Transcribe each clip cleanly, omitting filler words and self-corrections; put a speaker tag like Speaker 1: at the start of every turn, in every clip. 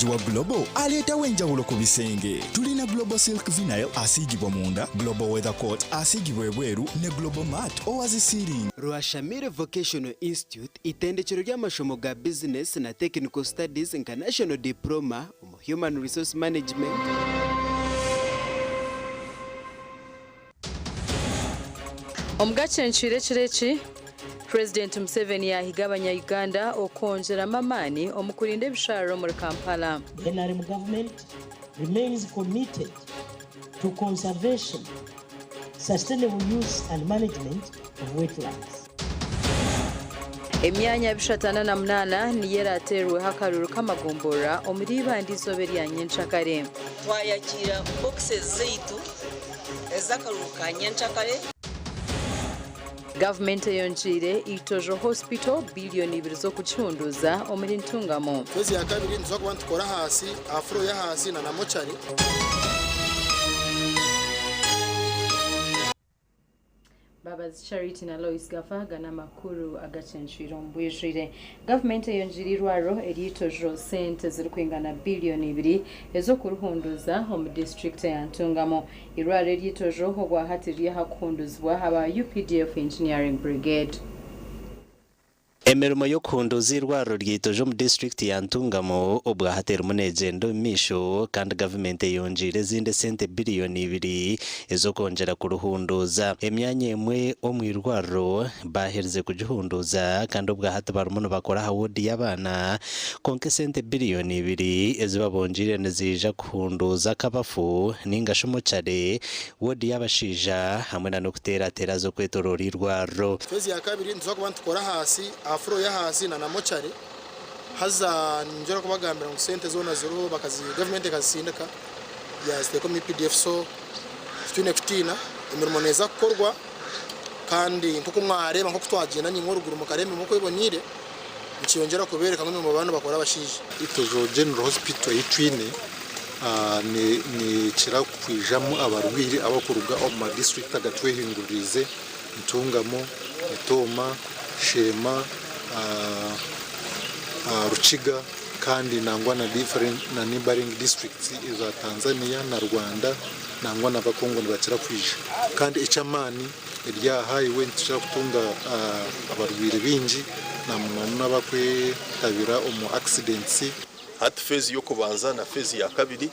Speaker 1: Langi wa Global aleetawo enjawulo ku bisenge. Tulina Global Silk Vinyl asiigibwa munda, Global Weather Coat asiigibwa ebweru ne Global Mat owa zi siiringi.
Speaker 2: Rwashamire Vocational Institute itendekero ry'amashomo ga bizinesi na Technical Studies nka National Diploma omu Human Resource Management,
Speaker 3: Omugace ncwire ekiro eki, Purezidenti Museveni yaahiga abanya-Uganda okwongyeramu amaani omu kurinda ebisharara omuri Kampala.
Speaker 4: The nrm government remains committed to conservation, sustainable use and management of wetlands.
Speaker 3: Emyanya bishatu ana na munaana niyo eraateerweho akaruuru k'amagomborora omuri Ibanda eizooba erya nyencakare.
Speaker 5: Twayakiira boxes zaitu ez'akaruuru ka nyencakare.
Speaker 3: Gavumenti eyongyeire Itojo Hospital biliyoni ibiri z'okugihunduuza omuri Ntungamo.
Speaker 6: Phase ya kabiri nituza kuba nitukora ahansi aha floor y'ahansi na na mochari.
Speaker 3: Mbabazi Charity na Lois Gafa aga n'amakuru agacencwire omu bwijwire. Gavumenti eyongyeire eirwariro ery'Itojo sente zirikwingana biliyoni ibiri ez'okurihunduuza omu disiturikiti eya Ntungamo. Eirwariro ery'Itojo obwahati riri aha kuhunduzibwa aba UPDF Engineering Brigade.
Speaker 7: Emirimo y'okuhunduuza eirwariro rya Itojo omu disiturikiti ya Ntungamo obwahati erimu negyenda omu maisho kandi gavumenti eyongyeire ezindi esente biriyoni ibiri ez'okwongyera kurihunduuza. Emyanya emwe omu irwariro baaherize kugihunduuza kandi obwahati barimu nibakora aha woodi y'abaana kwonka esente biriyoni ibiri ezi babongyeire niziija kuhunduuza akabafu ninga shi mochare Woodi y'abashaija hamwe na n'okuteera terazi okwetoroora eirwariro.
Speaker 6: Phase ya kabiri nituza kuba nitukora ahansi aha floor y'ahansi na na mochari haza ningyera kubagambira ngu sente zoona ziriho bakazi government ekazisindika yaziteeka omu UPDF so titwine kutiina emirimo neeza kukorwa kandi nk'oku mwareeba nk'oku twagyenda naimwe oruguru mukareeba emirimo oku eboneire nikiyongyera kubeereka ngu emirimo bariyo nibakora abashaija.
Speaker 8: Itojo General Hospital ei twine Nikira kwijamu abarwaire abarikuruga omu ma disiturikiti agatwehinguririize, Ntungamo, Mitooma, Sheema, Rukiga kandi nangwa na na neighboring districts eza Tanzania na Rwanda nangwa na Abakongo nibakira kwija. Kandi eky'amaani eri aha highway nitukira kutunga abarwaire baingi na munonga abarikwetabira omu accidents.
Speaker 9: Hati phase y'okubanza na phase ya kabiri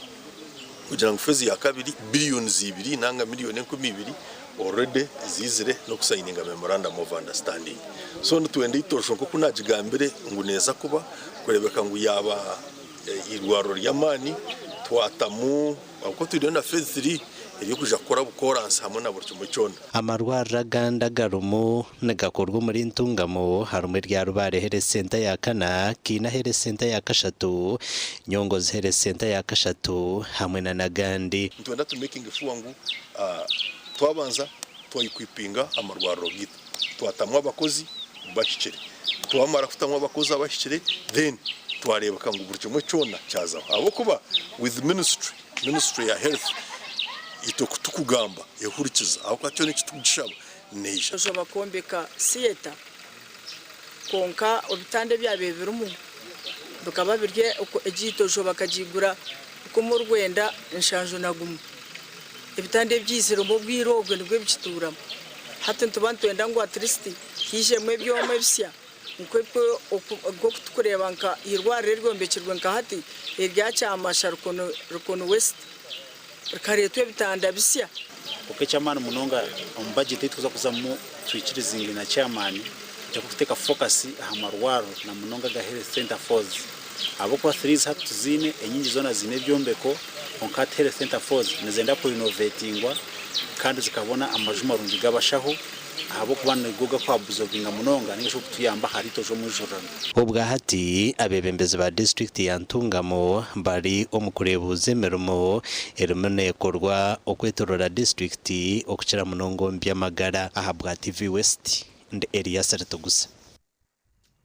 Speaker 9: kugira ngu phase ya kabiri billions ibiri nanga million 2000 already ziizire n'okusayininga memorandum of understanding. So nitwenda eitosho nk'oku nagigambire ngu neeza kuba kureebeka ngu yaaba eirwariro ry'amaani twatamu ahabw'okuba twineyo na phase 3 ery'okwija kukora bukoransi hamwe na buri kimwe kyona.
Speaker 7: Amarwariro agandi agarimu nigakorwa omuri Ntungamo harimu erya Rubare Health Centre ya kana, Kiina Health Centre ya kashatu, Nyongozi Health Centre ya kashatu hamwe na n'agandi.
Speaker 9: Nitwenda tu making sure ngu twabanza twa equipinga amarwariro gaitu, twatamu abakozi bahikire, twamara kutamu abakozi abahikire then twareebeka ngu buri kimwe kyona kyazaho ahabw'okuba with ministry, ministry ya health itwe ku tukugamba ehurikiza ahabw'okuba kyona eki tukugishaba neija.
Speaker 10: Ejo bakombeka theatre kwonka ebitanda ebyabaire birimu bikaba biri egyo itojo bakagigura 1971. Ebitanda ebyaiziremu obwire obwo nibwo bikituuramu. Hati nituba nitwenda ngu at least haijemu ebyoma ebisya nk'oku turikureeba nka eirwariro eryombekirwe nka hati erya Kyamasha Rukoni West rikareetwa ebitanda bisya.
Speaker 11: Kwonka eky'amaani munonga omu bajeti ei turikuza kuzamu twikiriziinge na chairman nitwija kuteeka focus aha marwariro na munonga aga health centre fours ahabw'okuba threes hati tuziine, enyingi zoona ziine ebyombeko kwonka hati health centre fours nizenda kurinovetingwa kandi zikabona amaju marungi g'abashaho ahabw'okuba nigo gakwabuzobinga munonga ninga shi okutuyamba ahari itwe omwijurirano.
Speaker 7: Obwahati abeebembezi ba disiturikiti ya Ntungamo bari omu kureebuuza emirimo erimu neekorwa okwetoroora disiturikiti okukira munonga omu by'amagara. Ahabwa TV West, ndi Elias Ritugusa.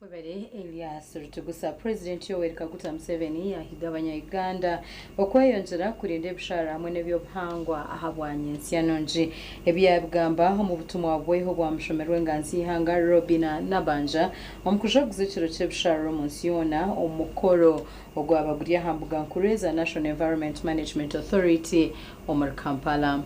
Speaker 3: Webare Elias Rutugusa. Purezidenti Yoweri Kaguta Museveni yahiga abanya-Uganda okweyongyera kurinda ebisharara hamwe n'eby'obuhangwa ahabwa nyentsya nungi. Ebi yaabigamba omu butumwa bwe obwamushomerwe enganzi y'eihanga Robinah Nabbanja omu kujaguza ekiro ky'ebisharara omu nsi yoona omu mukoro ogwaba guri aha mbuga nkuru eza National Environment Management Authority omuri Kampala.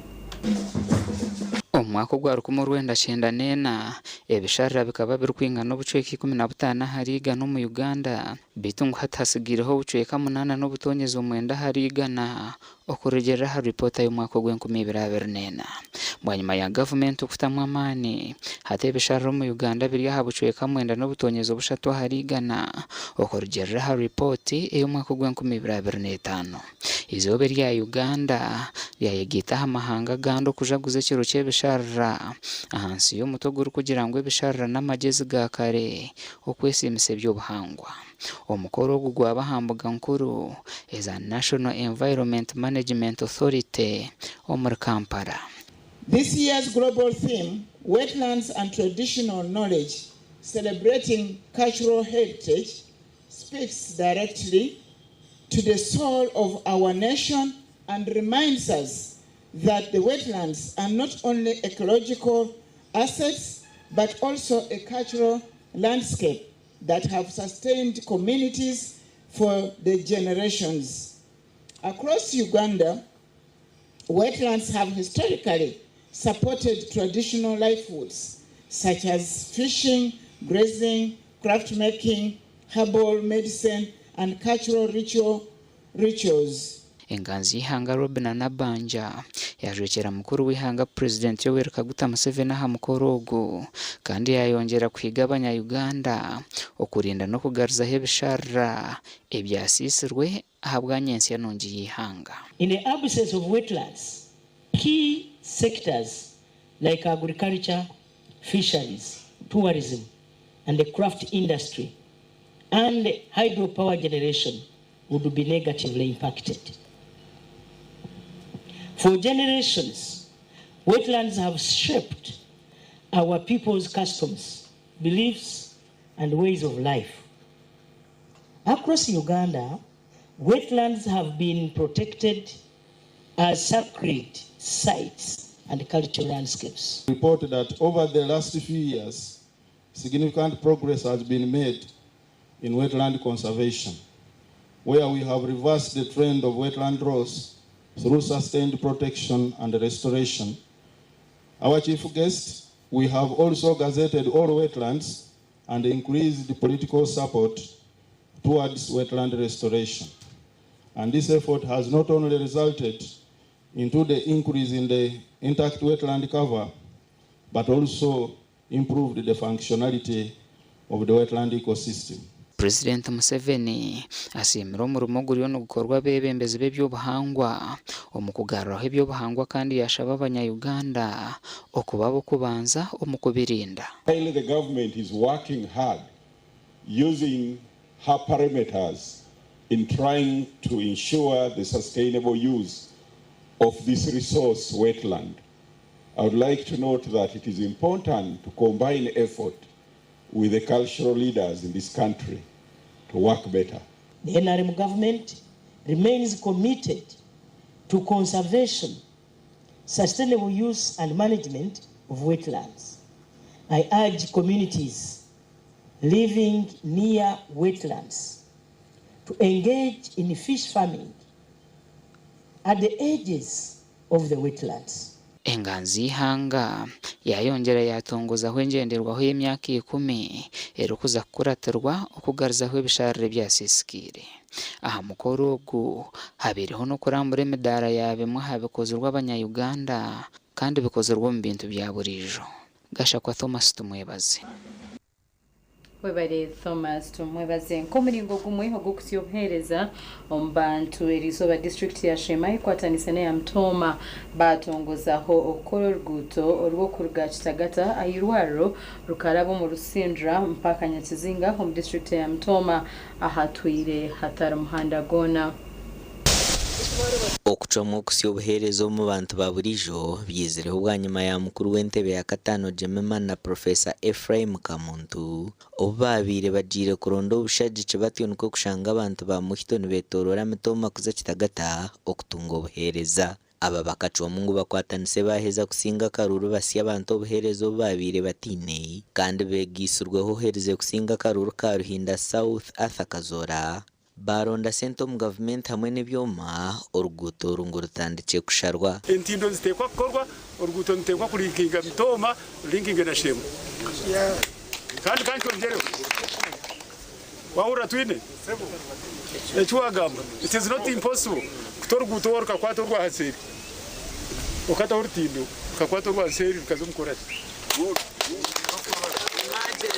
Speaker 12: Omu mwaka ogwa 1994, ebisharara bikaba birikwingana obucweka 15 ahari igana omu Uganda, beitu ngu hati hatsigaireho obucweka munaana n'obutonyezi omwenda ahari igana, okurugiirira aha ripoota y'omwaka ogw'enkumi ibiri abiri n'ena. Bwanyima ya gavumenti okutamu amaani, hati ebisharara omu Uganda biri aha bucweka mwenda n'obutonyezi obushatu ahari igana, okurugiirira aha ripooti ey'omwaka ogw'enkumi ibiri abiri n'etaano. Eizooba erya Uganda ryayegaita aha mahanga agandi okujaguza ekiro ky'ebisharara ahansi y'omutwe ogurikugira ngu Ebisharara n'amagyezi ga kare okwesiimisa eby'obuhangwa. Omukoro ogu gwaba aha mbuga nkuru eza National Environment Management Authority omuri Kampala.
Speaker 13: This year's global theme, Wetlands and Traditional Knowledge, Celebrating Cultural Heritage, speaks directly to the soul of our nation and reminds us that the wetlands are not only ecological assets but also a cultural landscape that have sustained communities for the generations. Across Uganda, wetlands have historically supported traditional livelihoods such as fishing, grazing, craft making, herbal medicine, and cultural ritual, rituals.
Speaker 12: Enganzi y'eihanga Robinah Nabbanja yajwekyera mukuru w'eihanga Purezidenti Yoweri Kaguta Museveni aha mukoro ogu kandi yayongyera kuhiga abanya-Uganda okurinda n'okugaruzaho ebisharara ebyasiisirwe ahabwa nyentsya nungi y'eihanga.
Speaker 4: In the absence of wetlands, key sectors like agriculture, fisheries, tourism and the craft industry and hydropower generation would be negatively impacted. For generations, wetlands have shaped our people's customs, beliefs, and ways of life. Across Uganda, wetlands have been protected as sacred sites and cultural landscapes.
Speaker 14: Report that over the last few years, significant progress has been made in wetland conservation, where we have reversed the trend of wetland loss through sustained protection and restoration. Our chief guest, we have also gazetted all wetlands and increased political support towards wetland restoration. And this effort has not only resulted into the increase in the intact wetland cover, but also improved the functionality of the wetland ecosystem.
Speaker 12: Purezidenti Museveni asiimire omurimo oguriyo nigukorwa abeebembezi b'eby'obuhangwa omu kugaruraho eby'obuhangwa kandi yaashaba abanya-Uganda okuba ab'okubanza omu kubirinda.
Speaker 15: While the government is working hard using her parameters in trying to ensure the sustainable use of this resource wetland, I would like to note that it is important to combine effort with the cultural leaders in this country to work better.
Speaker 4: The NRM government remains committed to conservation, sustainable use and management of wetlands. I urge communities living near wetlands to engage in fish farming at the edges of the wetlands.
Speaker 12: Enganzi y'eihanga yaayongyera yaatongozaho engyenderwaho y'emyaka ikumi erikuza kukuratirwa okugaruzaho ebisharara ebyasiisikaire. Aha mukoro ogu habaireho n'okurambura emidaara ya bimwe aha bikozirwe abanya-Uganda kandi bikozirwe omu bintu bya buriijo. Gashakwa Thomas Tumwebaze.
Speaker 3: Webare Thomas Tumwebaze. Nk'omuringo gumwe ogw'okutsya obuheereza omu bantu, eriizooba disiturikiti ya Sheema ekwatanise n'eya Mitooma baatongozaho okukora oruguuto orw'okuruga Kitagata aha irwariro rukaraba omu Rusindra mpaka Nyakizinga omu disiturikiti eya Mitooma ahatwire hatari muhanda gwona.
Speaker 16: Okucwamu okusya obuheereza omu bantu ba buriijo byizireho bwanyima ya mukuru w'entebe ya kataano Jemima na Professor Ephraim Kamuntu obu baabaire bagiire kuronda obushagiki batyo nikwo kushanga abantu ba Muhito nibetoroora Mitooma kuza Kitagata okutunga obuheereza. Aba bakacwamu ngu bakwatanise baaheza kusinga akaruuru basye abantu obuheereza obu baabaire bataine kandi beegaitsirweho oherize kusinga akaruuru ka Ruhinda South Arthur Kazoora Baaronda sente omu gavumenti hamwe n'ebyoma, oruguuto oru ngu rutandikye kusharwa.
Speaker 17: Entindo niziteekwa kukorwa, oruguuto niruteekwa kulinkinga Mitooma rulinkinge na Sheema. Kandi ka nkyongyereho, wahurira Twine eki wagamba, it is not impossible kuta oruguuto owa rukakwata orwa ha seeri okataho orutindo rukakwata orwa seeri rukaza omu korasi.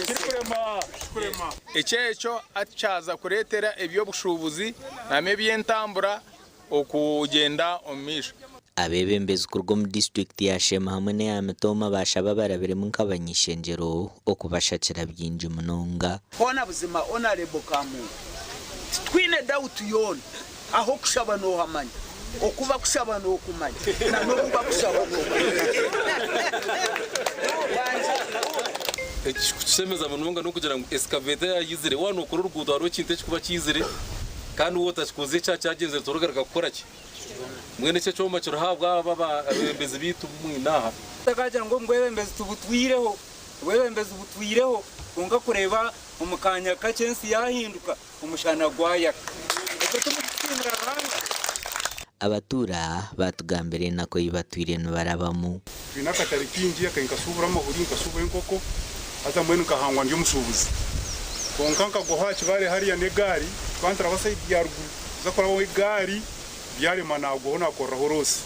Speaker 17: Kirikurema.
Speaker 18: Eki ekyo hati kyaza kureetera eby'obushuubuzi n'eby'entambura okugyenda omu maisho.
Speaker 16: Abeebembezi kuruga omu disiturikiti ya Sheema hamwe n'eya Mitooma baashaba abarabiremu nk'abany'ishengyero okubashakira bingi munonga.
Speaker 19: Hoona buzima Honourable Kamungu titwine doubt yoona Ah'okushaba noohamanya, oku bakushaba nookumanya, na n'obu bakushaba nookumanya.
Speaker 20: Ekirikutushemeza munonga n'okugira ngu excavator yaayizire, waaba nookora oruguuto hariho ekintu ekirikuba kiizire kandi waaba otakikoze ekya kyagyenzire torigaruka kukora ki? Mbwenu eki ekyoma kiriho ahabw'aba abeebembezi baitu abu mwine aha.
Speaker 21: Takagira ngu obwebembezi tubutwireho, obwebembezi butwireho kwonka kureeba omu kaanya kakye ensi yahinduka. Omushana gwayaka. Ekyo timurikusiimira Ruhanga?
Speaker 16: Abatuura baatugambira enaku ei batwire nibarabamu.
Speaker 17: Twine akatare kaingi aka nkashuubura amahuri, nkashuubura enkoko, haza mbwenu nkahangwa ndi omushuubuzi. Kwonka nkagwaho aha kibaare hariya n'egaari, tukaba nituraba sayidi ya ruguru kuza kurabaho egaari byarema naagwaho naakoreraho roosi.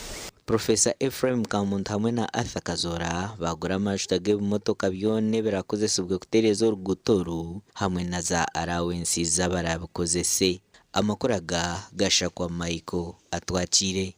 Speaker 16: Professor Ephraim Kamuntu hamwe na Arthur Kazoora baagura amajuta g'ebimotoka byona ebirakozesibwe kutereeza oruguuto oru hamwe na za allowance z'abarabikozese. Amakuru aga gashakwa Michael Atwakiire.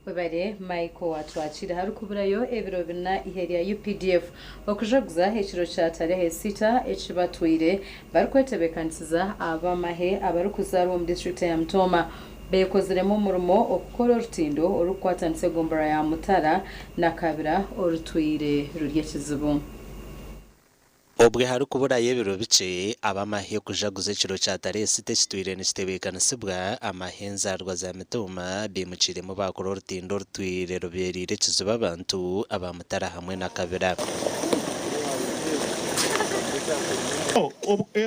Speaker 3: Webare Michael Atwakiire. Harikuburayo ebiro bina eihe rya updf okujaguza ekiro kya tarehe sita eki batwire barikwetebeekanisiza ab'amahe abarikuzaarwa omu disiturikiti ya Mitooma Beekoziremu omurimo okukora orutindo orurikukwatanisa egombolola ya Mutara na Kabira orutwire ruri ekizibu.
Speaker 7: Obwe harikuburayo ebiro bikye ab'amahe kujaguza ekiro kya tarehe sita ekitwire nikitebeekanisibwa, amahe enzaarwa za Mitooma baimukiiremu baakora orutindo orutwire rubeereire ekizibu abantu aba Mutara hamwe na Kabira.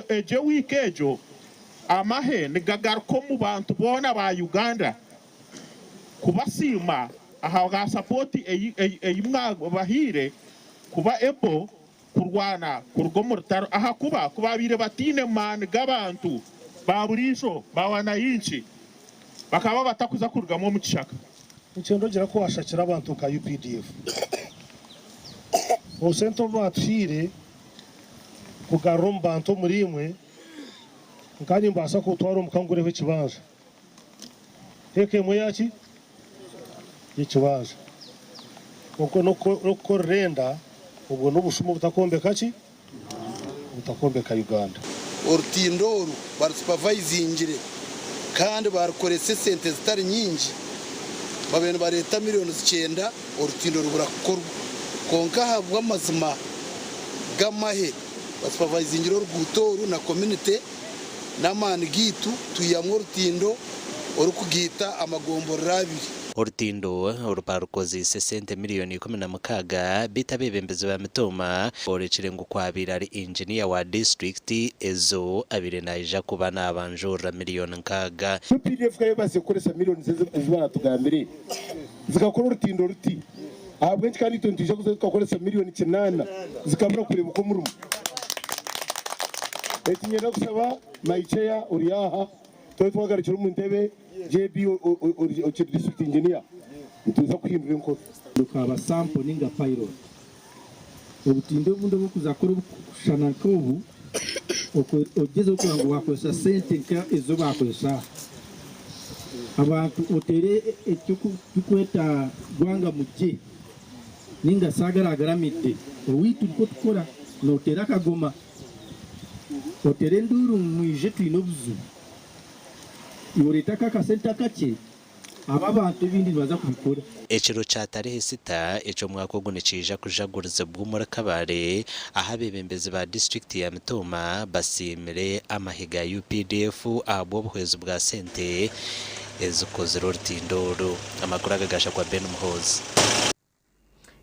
Speaker 22: Egyo wiiki egyo Amahe nigagaruka omu bantu boona ba Uganda kubasiima ahabwa sapooti ei mwabahaire kuba able kurwana kuruga omu rutaro ahakuba ku baabaire bataine maani g'abantu ba buriijo ba wananchi bakaba batakuza kurugamu omu kishaka.
Speaker 23: Nikyenda ogira ku washakira abantu nka updf obusente obu baatuhaire kugarura omu bantu omuriimwe. Nkaba nimbaasa kubutwara omuka ngureho ekibanja. Eka emwe ya ki? Y'ekibanja. Okwo n'okukorera enda, obwo n'obushuma obutakwombeka ki? Obutakwombeka Uganda.
Speaker 24: Orutindo oru barusupavaizingire kandi barukoresa esente zitari nyingi, babaire nibareeta miriyoni zikyenda orutindo rubura kukorwa. Kwonka ahabw'amazima g'amahe, Basupavaizingire oruguuto oru na komunite n'amaani gaitu twihamu orutindo orikugaita amagomborora abiri.
Speaker 7: Orutindo oru barukozeise esente miriyoni 16 beitu abeebembezi ba Mitooma boorekire ngu ku abaire ari inginiya wa disiturikiti ezo abaire naija kuba naabanjurira miriyoni 60.
Speaker 25: UPDF ka ebaasize kukoresa miriyoni ezi baratugambire zikakora orutindo ruti, ahabw'enki kandi itwe nitwija kuzayo tukakoresa miriyoni kinaana zikabura kureebeka omurimo? Eki niinyenda kushaba my chair ori aha, twaba twagarukire omu ntebe, JB okiri district engineer, nitwija kuhindura enkora.
Speaker 26: Rukaba sample ninga pilot. Obutindo obundi oburikuza kukora oburikushushana nk'obu, ogyezeho kureba ngu wakozesa sente nka ezi baakozesa aha. Abantu oteere eki turikweta gwanga mugye ninga saagara agaramidde. Owaitu nikwo tukora, nooteera akagoma, oteera enduuru ngu mwije twine obuzibu. Iwe oreete aka akasente akakye, aba abantu ebindi nibaza kubikora.
Speaker 7: Ekiro kya tarehe sita eky'omwaka ogu nikiija kujagurizibwa omuri Kabale ahu abeebembezi ba disiturikiti ya Mitooma basiimire amahe ga UPDF ahabw'obuhwezi bwa sente ezikozire orutindo oru. Amakuru aga gashakwa Ben Muhoozi.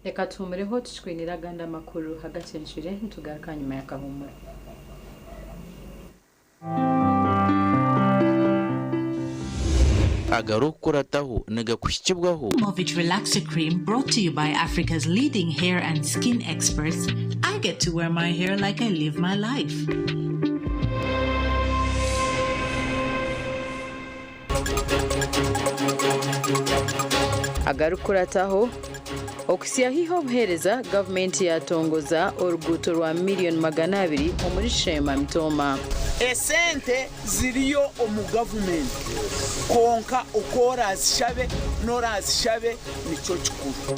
Speaker 3: Reka tuhumureho tukikwinire agandi amakuru agacencwire nitugaruka ahanyima y'akahumuro.
Speaker 1: Agarikukurataho nigakuhikibwaho.
Speaker 2: Movit Relaxer Cream brought to you by Africa's leading hair and skin experts, I get to wear my hair like I live my life.
Speaker 3: Agarikukurataho, Okuhitsya haihi obuheereza, gavumenti yaatongoza oruguuto rwa miriyoni 200 omuri Sheema Mitooma.
Speaker 19: Esente ziriyo omu gavumenti kwonka oku oraazishabe n'oraazishabe nikyo kikuru.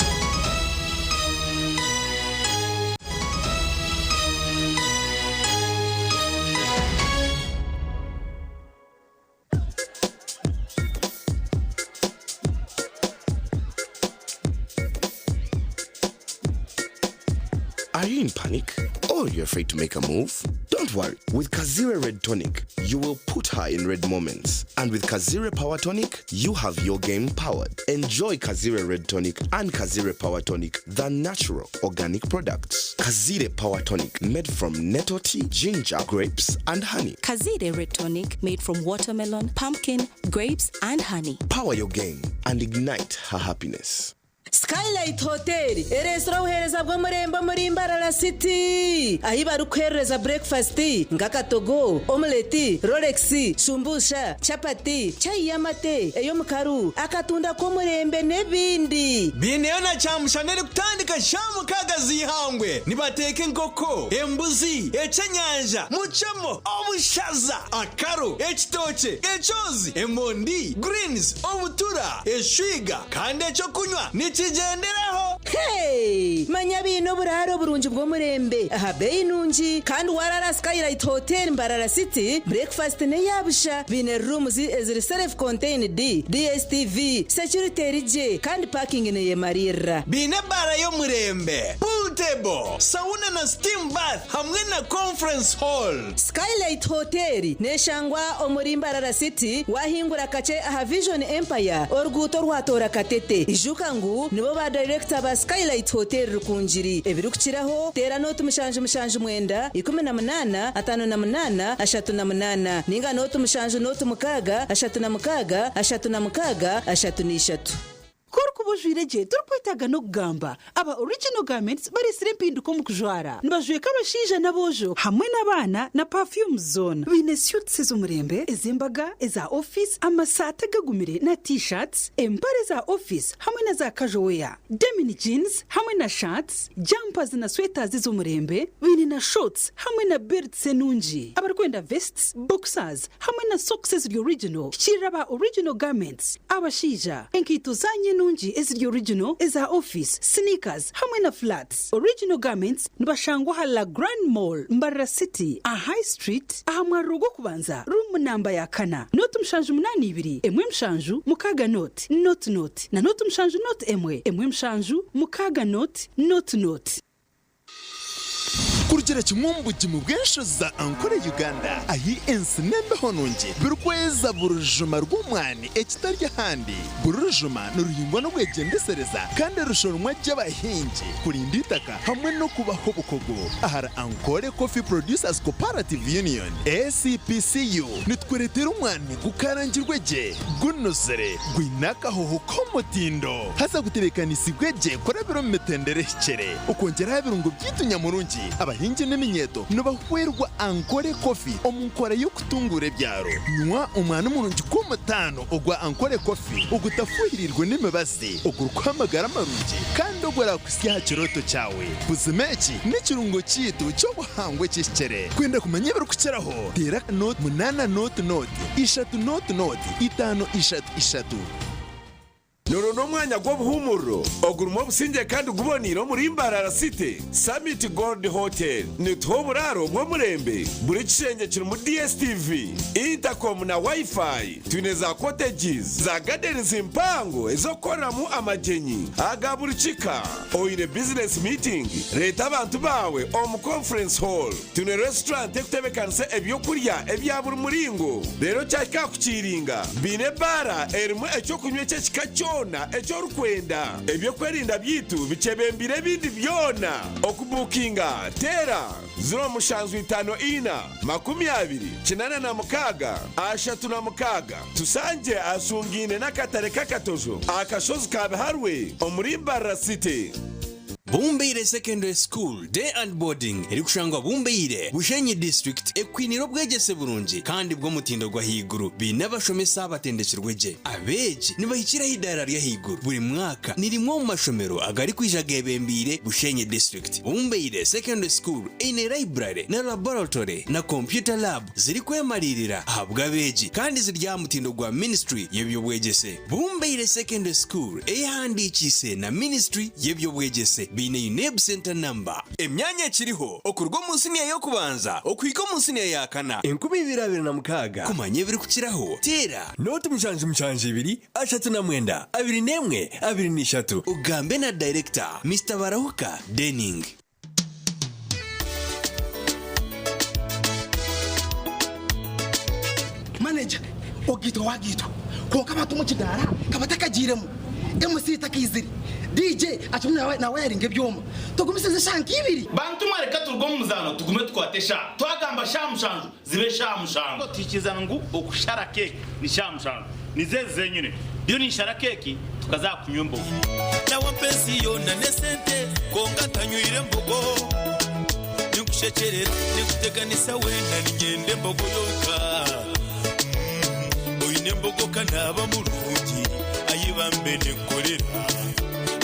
Speaker 5: Are you in panic? Or you're afraid to make a move? Don't worry. With Kazire Red Tonic, you will put her in red moments. And with Kazire Power Tonic, you have your game powered. Enjoy Kazire Red Tonic and Kazire Power Tonic, the natural organic products. Kazire Power Tonic, made from nettle tea, ginger, grapes, and honey.
Speaker 6: Kazire Red Tonic made from watermelon, pumpkin, grapes, and honey.
Speaker 5: Power your game and ignite her happiness.
Speaker 8: Skylight Hotel ereetsire obuheereza bw'omurembe omuri Mbarara City ahi barikuheerereza burekifasiti nk'akatogo, omuleti, rolex, shumbusha, chapati, chai y'amate, ey'omukaru, akatunda k'omurembe n'ebindi.
Speaker 9: Biineyo na kyamushana erikutandika shaaha mukaaga z'eihangwe. Nibateeka enkoko, embuzi, ekyenyanja, mucemo, obushaza, akaru, ekitookye, ekyozi, emondi, greens, obutura, eshwiga kandi ekyokunywa nikigyenderaho.
Speaker 8: Hey! Manya biine oburaaro burungi bw'omurembe aha beeyi nungi kandi waraara Skylight Hotel Mbarara City, breakfast n'eya busha. Biine rooms eziri self contained, DSTV, security eri gye kandi parking neyemariirira.
Speaker 9: Biine ebaara y'omurembe, pool table, sauna na steam bath hamwe na conference hall.
Speaker 8: Skylight Hotel neshangwa omuri Mbarara City wahingura kakye aha Vision Empire oruguuto orwatoora Katete. Ijuka ngu nibo ba dayirekita ba Skylight Hotel Rukungiri. Ebirikukiraho teera nooti 779 18 58 38 ninga nooti 7 nooti 6 36 36 33.
Speaker 27: Ku orikuba ojwaire gye torikwetaaga n'okugamba. Aba Original Garments bareetsire empinduka omu kujwara. Nibajweka abashaija n'aboojo hamwe n'abaana na perfumes zoona. Baine suits ez'omurembe, ez'embaga, eza ofiisi, amasaati agagumire na T-shirts, empare za ofiisi hamwe na za casual wear, denim jeans hamwe na shirts, jumpers na sweaters ez'omurembe. Baine na shorts hamwe na belts enungi. Abarikwenda vests, boxers hamwe na socks eziri original, hikiirira aba Original Garments. Abashaija, enkaito zaanyu enungi eziri original, eza ofiisi, sneakers hamwe na flats. Original Garments nibashangwa aha La Grande Mall, Mbarara City, aha High Street, aha mwariro gw'okubanza, ruumu namba ya kana, nooti 782, 1 7 6 nooti, nooti nooti, na nooti 7 nooti 1, 1 7 6 nooti, nooti nooti.
Speaker 28: Kurugira kimwe omu bugimu bw'enshozi za Ankole Uganda ahi ensi n'embeho nungi birikweza buri rujuma rw'omwani ekitari ahandi. Buri rujuma niruhingwa n'obwegyendesereza kandi rushoromwa gye abahingi kurinda eitaka hamwe n'okubaha obukugu. Ahari Ankole Coffee Producers Cooperative Union, ACPCU, nitukureetera omwani gukarangirwe gye, gunuzire, gwine akahoho k'omutindo haza gutebeekanisibwe gye kurabira omu mitendera ehikire. Okwongyera aha birungo byaitu nyamurungi, abahingi n'eminyeeto nibahwerwa Ankole Coffee omu nkora y'okutunguura ebyaro. Nywa omwani murungi gw'omutaano ogwa Ankole Coffee ogutafuhiriirwe n'emibazi, ogurikuha amagara marungi kandi oguraakuhitsye aha kirooto kyawe. Buzima eki n'ekirungo kyaitu ky'obuhangwa ekihikire. Kwenda kumanya ebirikukiraho, teera nooti munaana nooti nooti, ishatu nooti nooti, itaano ishatu ishatu.
Speaker 4: Nuru n'omwanya gw'obuhuumuriro ogurimu obusingye kandi guboneire omuri Mbarara City, Summit Gold Hotel. Nituha oburaaro bw'omurembe, buri kishengye kirimu DSTV, intercom na Wi-Fi. Twine za cottages, za gardens mpango ez'okukoreramu amagyenyi aga buri kika. Oine business meeting, reeta abantu baawe omu conference hall. Twine restaurant ekutebekanisa ebyokurya ebya buri muringo. Reero kyahika aha kukiiringa, baine ebaara erimu ekyokunywa eky'ekika kyona eki orikwenda. Ebyokwerinda byaitu bikyebembeire ebindi byona. Okubuukinga, teera 0754 20 86 Tusangye ahasungaine n'akatare k'Akatojo aha kashozi ka Biharwe omuri Mbarara City.
Speaker 10: Bumbeire Secondary School Day and Boarding erikushangwa Bumbeire, Bushenyi District ekwinire obwegyese burungi kandi bw'omutindo gw'ahaiguru. Baine abashomesa abatendekirwe gye. Abeegi nibahikira aha idaara ry'ahaiguru buri mwaka. Ni rimwe omu mashomero agarikwija geebembeire Bushenyi District. Bumbeire Secondary School eine library na laboratory na computer lab zirikwemariirira ahabw'abeegi kandi ziri aha mutindo gwa Ministry y'eby'obwegyese. Bumbeire Secondary School eyehandiikiise na Ministry y'eby'obwegyese baine UNEB Centre Number. Emyanya ekiriho okuruga omu siniya y'okubanza okuhika omu siniya ya kana. 2026. Kumanya ebirikukiraho, teera. Nooti 77 39 21 23 ogambe na Dayirekita, Mister Barahuka Denning.
Speaker 11: Manager, Ogaitwa wagaitwa kwonka abantu omu kidaara ka batakagiiremu, MC takaizire, DJ akirimu nawayaringa ebyoma, tugumisirize eshaaha nka ibiri.
Speaker 12: Bantu mwe reka turuge omu muzaano tugume tukwate eshaaha. Twagamba shaaha mushanju zibe shaaha mushanju. Tuhikirizana ngu okushara keeki ni shaaha mushanju. Nizo ezi zenyine. Ndiyo ninshara keeki tukaza aha kunywa embogo.
Speaker 13: Nawe ampa ensi yoona n'esente kwonka ntanywire mbogo. Ninkushekyerera, ninkuteganisa weena niinyenda embogo yonka. Oine embogo ka naaba murungi, ayi bambe ninkukorera.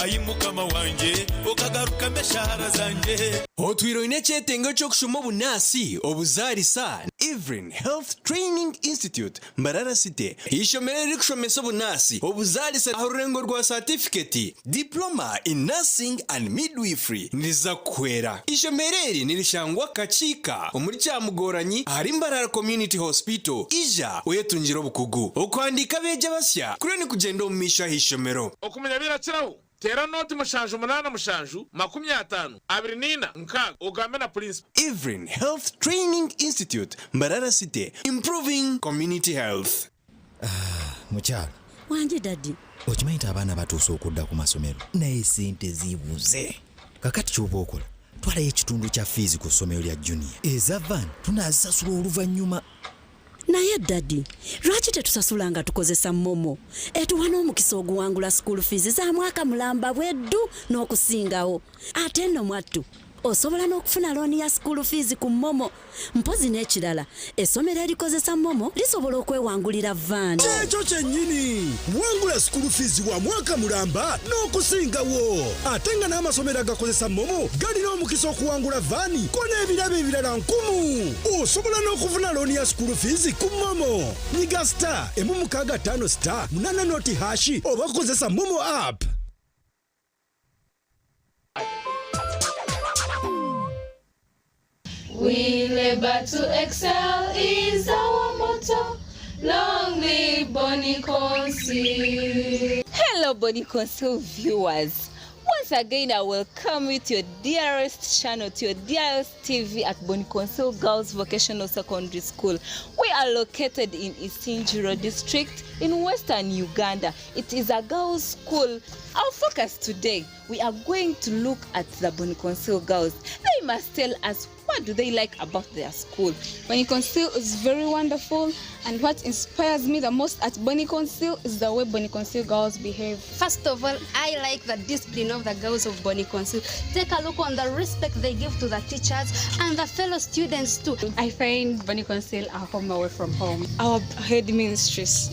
Speaker 13: Ayi Mukama wangye, okagarukamu eshaara zangye.
Speaker 10: Otwire oine ekyetengo ky'okushoma obunaasi, obuzaarisa, Evelyn Health Training Institute, Mbarara City, eishomero eririkushomesa obunaasi, obuzaarisa aha rurengo rwa saatifiketi, Diploma in Nursing and Midwifery, niriza kukuhwera. Eishomero eri nirishangwa Kakiika omuri Kyamugoranyi ahari Mbarara Community Hospital. Ija oyetungire obukugu. Okuhandiika abeegi abasya kuriyo nikugyenda omu maisho aha ishomero.
Speaker 14: Okumanya birakiraho, teera nooti 7 87 24 6 ogambe na purinsipo.
Speaker 10: Evelyn Health Training Institute, Mbarara City, Improving Community Health.
Speaker 15: Mukyala.
Speaker 18: Wangi daddy.
Speaker 15: Okimanyi nti abaana batuuse okudda ku masomero naye ssente zibuze. Kakati ky'oba okola twalayo ekitundu kya fiizi ku ssomero lya Junior. Eza van tunaazisasula oluvannyuma.
Speaker 18: Naye daddy lwaki tetusasula nga tukozesa momo etuwa n'omukisa oguwangula school fees za mwaka mulamba bweddu n'okusingawo. Ate nno mwattu osobola n'okufuna looni ya school fees ku momo. Mpozi n'ekirala essomero erikozesa momo lisobola okwewangulira van.
Speaker 29: Kyekyo kyennyini! Wangula school fees wa mwaka mulamba n'okusingawo. Ate nga n'amasomero agakozesa momo galina omukisa okuwangula vaani ko n'ebirabo ebirala nkumu. Osobola n'okufuna looni ya school fees ku momo. Nyiga star emu mukaaga ttaano star munaana nooti hash oba kozesa momo app.
Speaker 30: We labor to excel is our motto. Long live Bonny Council.
Speaker 31: Hello, Bonny Council viewers. Once again, I welcome you to your dearest channel, to your dearest TV at Bonny Council Girls Vocational Secondary School. We are located in Isingiro District in Western Uganda. It is a girls' school. Our focus today, we are going to look at the Bonny Council girls. They must tell us what do they like about their school.
Speaker 32: Bonny Council is very wonderful, and what inspires me the most at Bonny Council is the way Bonny Council girls behave.
Speaker 33: First of all, I like the discipline of the girls of Bonny Council. Take a look on the respect they give to the teachers and the fellow students too.
Speaker 32: I find Bonny Council a home away from home. Our head mistress,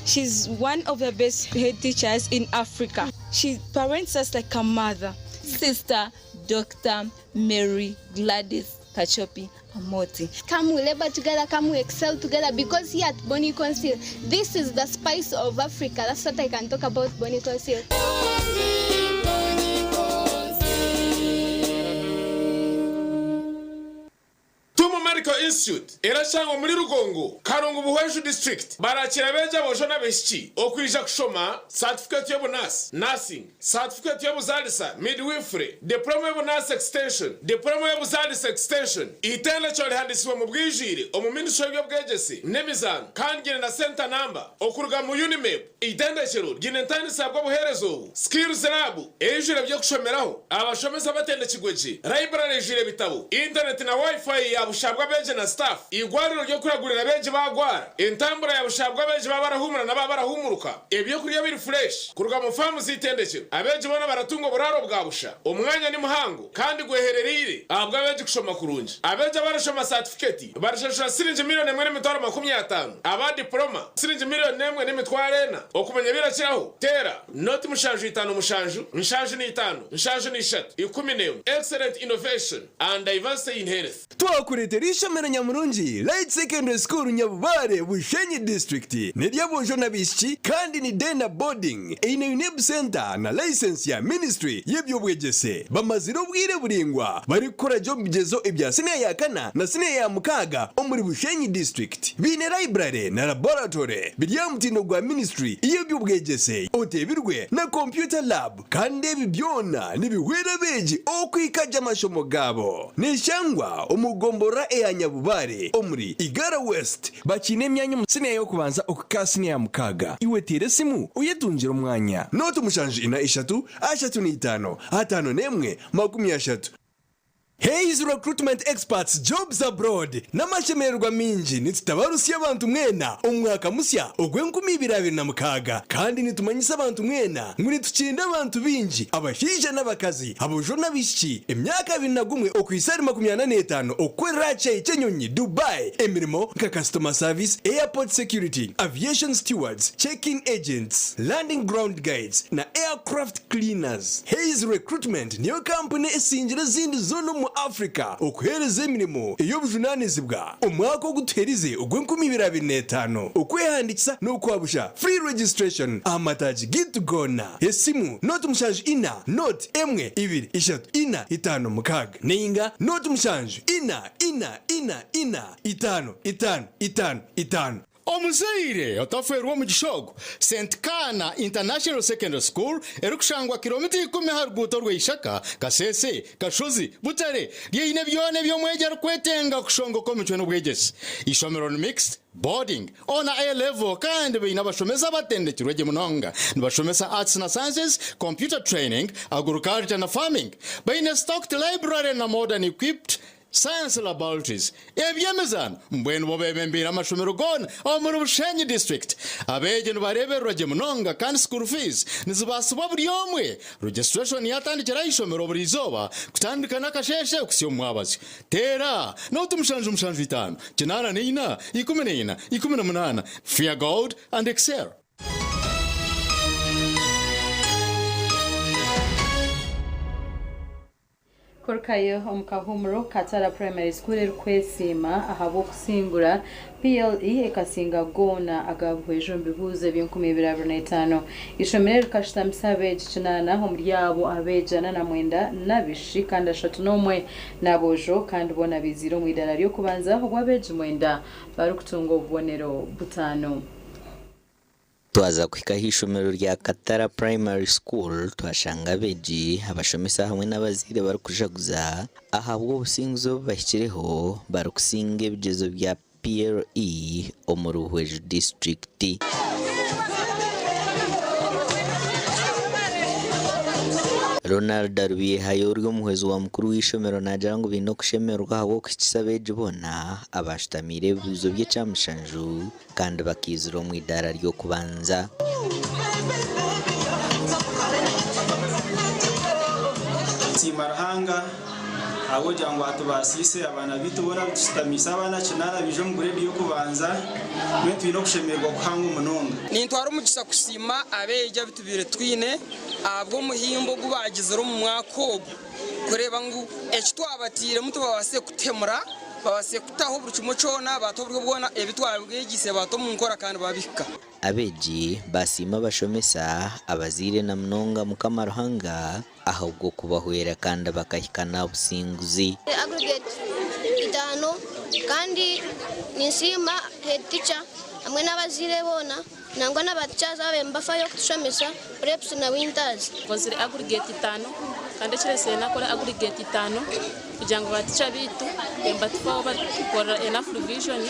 Speaker 32: she's one of the best head teachers in Africa. She parents us like a mother.
Speaker 31: Sister Dr. Mary Gladys Kachopi Amoti.
Speaker 30: Come we labor together, come we excel together because here at Bonny Council, this is the spice of Africa. That's what I can talk about Bonny Council.
Speaker 14: Tumu Medical Institute erashangwa omuri Rugongo, Karungu Buhweju District. Barakira abeegi aboojo n'abaishiki okwija kushoma satifikeeti y'obunaasi, Nursing, satifikeeti y'obuzaalisa, Midwifery, Diploma y'obunaasi Extension, Diploma y'obuzaalisa Extension. Eitendekero rihandiisibwe omu bwijwire omu Ministry y'eby'obwegyese n'emizaano kandi ryine na Centre Number okuruga mu UNIMEB. Eitendekero ryine entandisa bw'obuheereza obu, Skills Lab eijwire eby'okushomeraho, abashomesa abatendekirwe gye, library eijwire ebitabo, intaneti na Wi-Fi ya busha bw'abeegi na staff, eigwariro ry'okuragurira abeegi baagwara, entambura ya busha bw'abeegi baaba barahuumura na baaba barahuumuruka, ebyokurya biri fureshi kuruga mu faamu z'eitendekero. Abeegi boona baratunga oburaaro bwa busha. Omwanya ni muhango kandi gweherereire ahabw'abeegi kushoma kurungi. Abeegi abarashoma saatifiketi barashashura siringi miriyoni emwe n'emitwaro 50, aba dipuloma siringi miriyoni emwe n'emitwaro ena. Okumanya ebirakiraho, teera noti 7 57 73 11. Excellent innovation and diversity in health.
Speaker 1: Twakureetera eishomero nyamurungi Light Secondary School Nyabubare, Bushenyi District. N'ery'aboojo n'abaishiki kandi ni day na boarding. Eine UNEB Centre na license ya Ministry y'eby'obwegyese. Bamazire obwire buraingwa barikukora gye omu bigyezo ebya siniya ya kana na siniya ya mukaaga omuri Bushenyi District. Baine library na laboratory biri aha mutindo gwa Ministry y'eby'obwegyese oteebirwe na computer lab. Kandi ebi byona nibihwera abeegi okwika gye amashomo gaabo. Neshangwa omu gomborora eya Nyabubare omuri Igara West. Bakiine emyanya omu siniya y'okubanza okuhika aha siniya ya mukaaga. Iwe teera esimu oyetungire omwanya. Nooti 7 4 3 5 51 30. Hays Recruitment Experts Jobs Abroad N'amashemererwa maingi nitutabarutsya abantu mwena omu mwaka musya ogw'enkumi ibiri abiri na mukaaga kandi nitumanyisa abantu mwena ngu nitukinda abantu baingi abashaija n'abakazi, aboojo n'abaishiki emyaka 21 okuhitsya ahari 45 okukorera aha kishaayi ky'enyonyi Dubai emirimo nka Customer Service, Airport Security, Aviation Stewards, Check-in Agents, Landing Ground Guides na Aircraft Cleaners. Hays Recruitment niyo kampuni esingire ezindi zoona omu Africa okuheereza emirimo ey'obujunaanizibwa omwaka ogu tuherize ogw'enkumi ibiri abiri n'etaano. Okwehandiikisa n'okwabusha, free registration, aha mataagi gaitu goona. Esimu, 0 7 4 1 2 3 4 5 6 nainga 0 7 4 4 4 4 5 5 5 5.
Speaker 2: Omuzaire otafeerwa omugisha ogu, St Kaana International Secondary School erikushangwa kiromita ikumi aha ruguuto rwa Ishaka, Kasese, Kashozi, Butare, ryeine byona ebi omwegi arikwetenga kushongoka omicwe n'obwegyese. Eishomero ni mixed, boarding, O na A level kandi baine abashomesa abatendekirwe gye munonga. Nibashomesa Arts na Sciences, Computer Training, Agriculture na Farming. Baine stocked library na modern equipped Science Laboratories, eby'emizaano mbwenu bo bebembeire amashomero goona omuri Bushenyi District. Abeegi nibareebererwa gye munonga kandi school fees nizibaasibwa buri omwe. Registration yatandikira aha ishomero buri izooba kutandika n'akasheeshe kuhitsya omu mwabazyo. Teera nooti 7 7 5 84 14 18. Fear God and excel.
Speaker 3: Kurukayo omu kahuumuro, Katara Primary School erikwesiima ahabw'okusingura PLE ekasinga goona aga Buhweju omu bibuuzo eby'enkumi ibiri abiri n'etaano. Eishomero eri rikashutamisa abeegi 8, omuri abo abeegi 49 n'abaishiki kandi 31 n'aboojo kandi boona baiziire omu idaara ry'okubanza obwo abeegi 9 barikutunga obubonero 5.
Speaker 7: Twaza kuhika aha ishomero rya Katara Primary School twashanga abeegi, abashomesa hamwe n'abazaire barikujaguza ahabw'obusinguzi obu bahikireho barikusinga ebigyezo bya PLE omu Ruhweju disiturikiti. Ronald Rubyehayo ori omuhwezi wa mukuru w'eishomero naagira ngu baine okushemererwa ahabw'okuhikisa abeegi boona abashutamiire ebibuuzo by'ekyamushanju kandi bakaizira omu idaara ry'okubanza.
Speaker 16: Nsiima Ruhanga ahabw'okugira ngu atubaasiise abaana baitu boona abu tushutamiise abaana 8 baija omu grade y'okubanza, mbwenu twine okushemererwa kuhango munonga.
Speaker 17: Nintwara omugisha kusiima abeegi abu tubaire twine ahabw'omuhimbo ogu baagizire omu mwaka ogu.
Speaker 5: Kureeba ngu eki twabatairemu tibabaasize kutuhemura, babaasize kutaho buri kimwe kyona, baata oburyo bwona ebi twabeegyeise baata omu nkora kandi baabihika.
Speaker 7: Abeegi baasiima abashomesa, abazaire na munonga Mukama Ruhanga ahabw'okubahwera kandi bakahika n'aha businguzi.
Speaker 6: Aggregate itaano kandi ninsiima head teacher hamwe n'abazaire boona nangwa na ba teachers ababaire nibafayo kutushomesa preps na winters.
Speaker 8: Nkozire aggregate itaano kandi ekiresire nakora aggregate itaano kugira ngu ba teacher baitu nibatufaho batukorera enough revision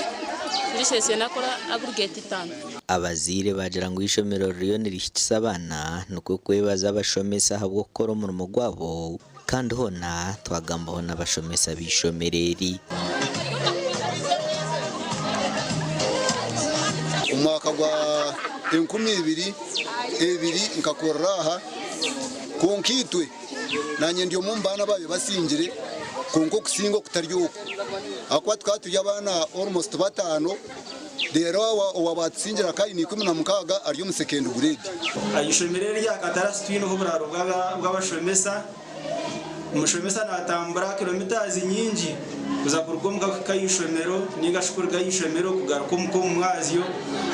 Speaker 8: nikyo kiresire nakora aggregate itaano.
Speaker 7: Abazaire baagira ngu eishomero ririyo nirihikisa abaana nikwo kwebaza abashomesa ahabw'okukora omurimo gwabo kandi hoona twagambaho n'abashomesa b'eishomero eri.
Speaker 27: Omu mwaka gwa 2002 nkakurira aha kwonka itwe nanye ndi omwe omu baana abaabaire basingire kwonka okusinga okutari oku ahakuba tukaba turi abaana almost bataano reero owaabatusingire akaba aine 16 ari omu second grade.
Speaker 16: Aha ishomero eri erya Katarasi twineho oburaaro bw'abashomesa. Omushomesa naatambura kilometres nyingi kuza kuruga omuka kuhika aha ishomero ninga shi kuruga aha ishomero kugaruka omuka omu mwazyo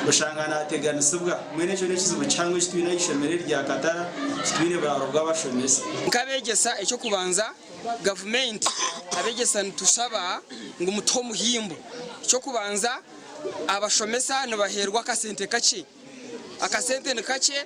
Speaker 16: oshanga naateganisibwa. Mbwenu ekyo n'ekizibu kihango eki twine aha ishomero eri rya Katara, titwine buraaro bw'abashomesa.
Speaker 5: Nk'abeegyesa eky'okubanza gavumenti abeegyesa nitushaba ngu mutuhe omuhimbo. Eky'okubanza abashomesa nibaheerwa akasente kakye. Akasente ni kakye,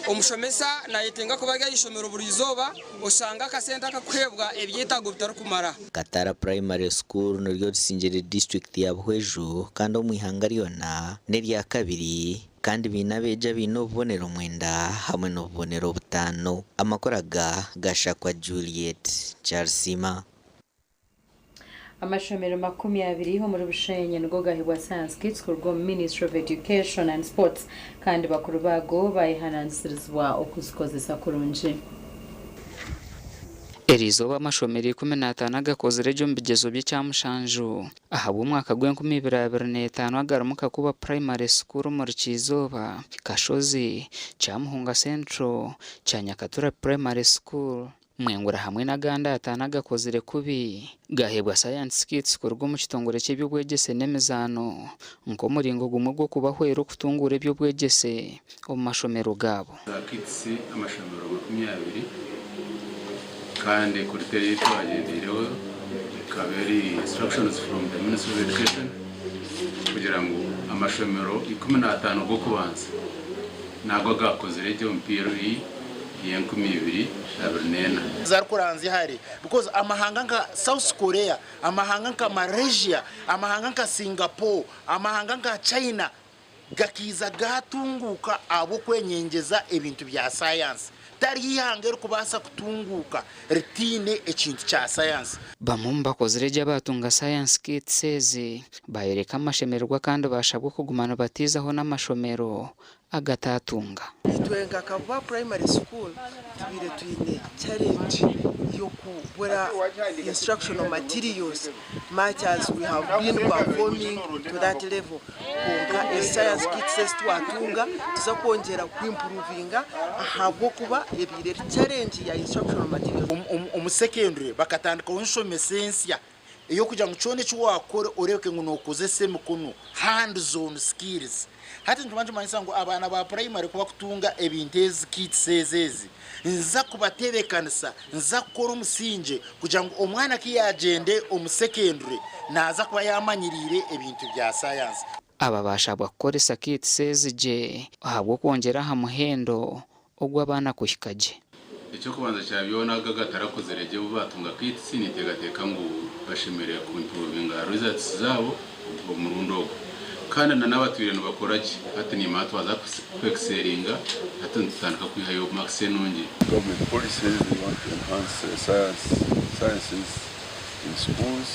Speaker 5: omushomesa nayetenga kuba ari aha ishomero buri izooba, oshanga akasente akakuheebwa ebyetaago bitarikumara.
Speaker 7: Katara Primary School niryo risingire disiturikiti ya Buhweju kandi omu ihanga ryona n'erya kabiri kandi baine abeegi abaine obubonero mwenda hamwe n'obubonero butaano. Amakuru aga gashakwa Juliet Kyarisiima.
Speaker 3: Amashomero 20 omuri Bushenyi nigo gahebwa Science Kits kuruga omu Ministry of Education and Sports kandi bakuru baago bayehanangisirizibwa okuzikozesa kurungi.
Speaker 9: Eriizooba amashomero 15 agakozire gye omu bigyezo by'ekyamushanju ahabw'omwaka gw'enkumi ibiri abiri n'etaano agarimu Kakuba Primary School omuri Kyizooba, Kashozi, Kyamuhunga Central, Kyanyakatura Primary School, Mwengura hamwe n'agandi ataano agakozire kubi gaheebwa Science Kits kuruga omu kitongore ky'eby'obwegyese n'emizaano nk'omuringo gumwe gw'okubahwera okutunguura eby'obwegyese omu mashomero gaabo.
Speaker 28: Za kits amashomero 20 kandi kuriteriya ei twagyendeireho ekaba eri instructions from the Ministry of Education kugira ngu amashomero 15 g'okubanza Nago agaakozire gye omu PLE y'enkumi ibiri 24.
Speaker 29: Zarikuranzya hare because amahanga nka South Korea, amahanga nka Malaysia, amahanga nka Singapore, amahanga nka China gakiiza gaatunguuka ahabw'okwenyengyeza ebintu bya sayansi. Tariho eihanga erikubaasa kutunguuka ritaine ekintu kya sayansi.
Speaker 9: Bamwe omu bakozire gye abaatunga Science Kits ezi baayoreka amashemererwa kandi baashabwa okuguma nibatiizaho n'amashomero agataatunga.
Speaker 30: Itwe nka Kabuba Primary School tubaire twine challenge y'okubura instructional materials much as we have been performing to that level kwonka ezi science kits ezi twatunga nituza kwongyera ku improvinga ahabw'okuba ebaire eri challenge ya instructional materials.
Speaker 29: Omu secondary bakatandikaho enshomesa ensya ey'okugira ngu kyona eki waakora oreebeke ngu nookozesa emikono, hands on skills. Hati nituba nitumanyisa ngu abaana ba purayimare ku bakutunga ebintu ezi kits ezi ezi, niziza kubatebeekanisa, niziza kukora omusingye kugira ngu omwana ku yaagyende omu sekendure naaza kuba yaamanyiriire ebintu bya sayansi.
Speaker 9: Aba baashabwa kukoresa kits ezi gye ahabw'okwongyera aha muhendo ogw'abaana kuhika gye.
Speaker 28: Eky'okubanza kya byona ago agatarakozire gye obu baatunga kits ninteekateeka ngu bashemereire ku improvinga results zaabo omurundi ogu. Kandi na n'abatwire nibakora gye hati niimanya twaza ku excellinga hati nitutandika kwihayo marks enungi.
Speaker 31: Government policies they want to enhance science sciences in schools.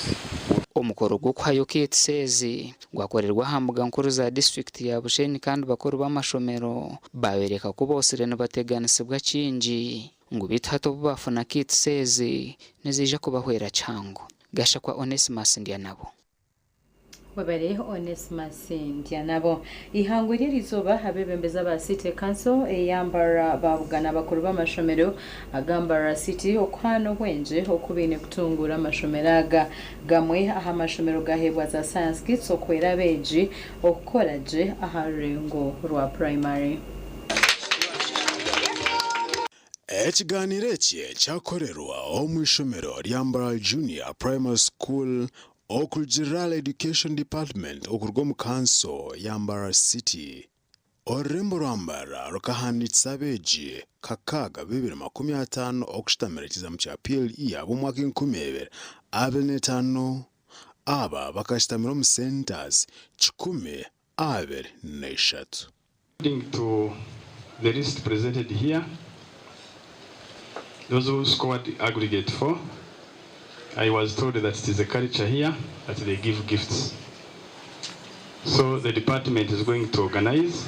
Speaker 9: Omukoro gw'okuhayo kits ezi gwakorerwa aha mbuga nkuru za disiturikiti ya Bushenyi kandi bakuru b'amashomero baayoreka ku bootsire nibateganisibwa kingi ngu beitu hati obu baafuna kits ezi niziija kubahwera kihango. Gashakwa Onesmus Ndyanabo.
Speaker 3: Webare Onesmus Ndyanabo. Eihangwe ry'erizooba abeebembezi aba City Council eya Mbarara baabugana abakuru b'amashomero aga Mbarara City okuhaana obwengye oku baine kutunguura amashomero aga. Gamwe aha mashomero gaheebwa za Science Kits okuhwera abeegi okukora gye aha rurengo rwa Primary.
Speaker 4: Ekigaaniiro eki kyakorerwa omu ishomero rya Mbarara Junior Primary School Okurugiirira ahari Education Department okuruga omu kanso ya Mbarara City, orurembo rwa Mbarara rukahandiikisa abeegi 6250 okushutamira ekizamu kya PLE ab'omwaka 2025. Aba bakashutamira omu centres 123.
Speaker 11: According to the list presented here, those who scored aggregate 4, I was told that it is a culture here that they give gifts. So the department is going to organize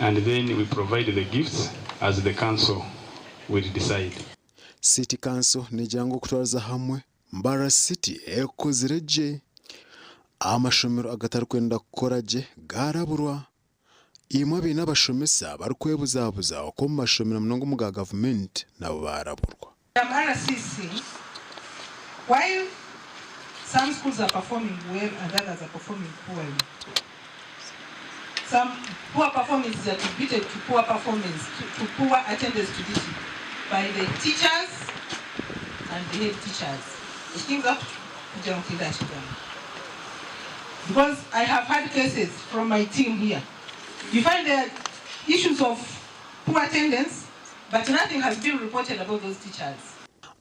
Speaker 11: and then we provide the gifts as the council will decide.
Speaker 4: City Council negira ngu okutwariza hamwe Mbarara City ekozire gye, amashomero agatarikwenda kukora gye gaaraburwa. Imwe abaine abashomesa barikwebuzabuza okwo omu mashomero munonga omu ga gavumenti nabo baaraburwa.
Speaker 12: Madam RCC, while some schools are performing well and others are performing poorly, some poor performance is attributed to poor performance, to, to poor attendance to duty by the teachers and the head teachers. Ekiyinza kugira ngu tindakigamba. Because I have had cases from my team here. You find there are issues of poor attendance, but nothing has been reported about those teachers.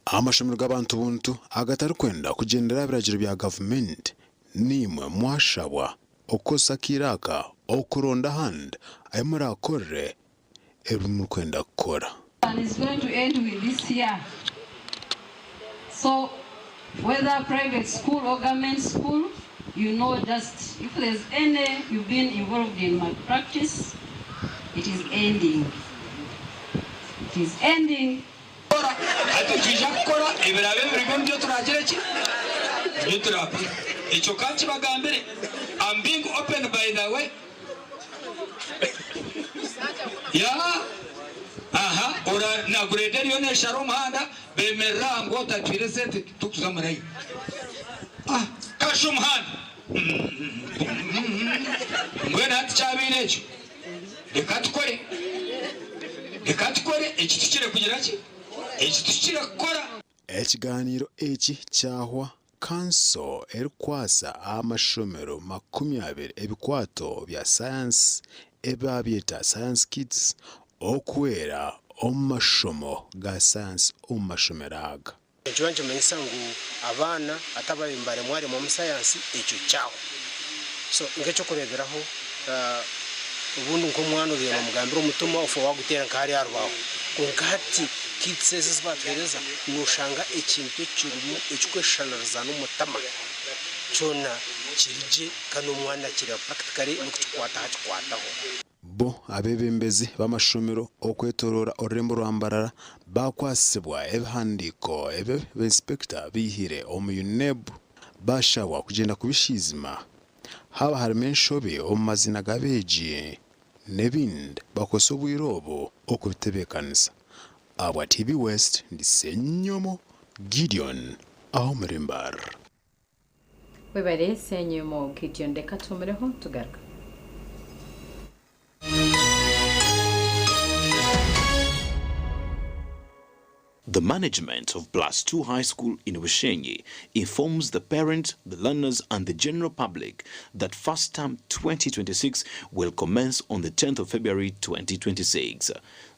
Speaker 4: Amashomero g'abantu buntu agatarikwenda kugyendera aha biragiro bya gavumenti Naimwe mwashabwa okukozesa akaire aka okuronda ahandi ahu muraakorere ebi murikwenda kukora.
Speaker 13: And is going to end with this year. So whether private school or government school, you know just if there's any you've been involved in malpractice, it is ending. It is ending.
Speaker 17: Hati nitwija kukora ebiraabe birimu nibyo turaagire ki? Nibyo turaakore. Ekyo ka nkibagambire, I'm being open by the way. Yeah. Aha, ora na grade eriyo neeshara omuhanda, beemerera aha ngu otatwire esente titukuza omu layini. Ah, kasha omuhanda. Mbwenu hati kyabaire ekyo. Reka tukore. Reka tukore ekituhikire kugira ki? Ekituhikire kukora.
Speaker 4: Ekigaaniiro eki kyahwa kanso erikukwasa amashomero 20 ebikwato bya sayansi ebi baabyeta Science Kits okuhwera omu mashomo ga sayansi omu mashomero aga.
Speaker 19: Nikiba nikimanyisa ngu abaana hati ababaire nibaremwaremwa omu sayansi ekyo kyahwa. So nk'ekyokureeberaho obundi nk'omwana obaire nomugambira omutima ofa waaguteera nka hariya aha rubaaho kwonka hati kits ezi ezi baatuheereza noshanga ekintu ekirimu ekirikweshushaniriza n'omutima kyona kiri gye kandi omwana akireeba practically n'okukikwataho akikwataho.
Speaker 4: Bo abeebembezi b'amashomero okwetoroora orurembo rwa Mbarara baakwatsibwa ebihandiiko ebi ba inspector baihire omu UNEB baashabwa kugyenda kubishiizima haaba harimu enshobi omu maziina g'abeegi n'ebindi bakozese obwire obu okubitebeekanisa. Ahabwa TV West, ndi Ssenyomo Gideon aha omuri Mbarara.
Speaker 3: Webare Ssenyomo Gideon reka tuhumureho tugaruke.
Speaker 20: The management of Plus 2 High School in Bushenyi informs the parents, the learners, and the general public that first term 2026 will commence on the 10th of February 2026.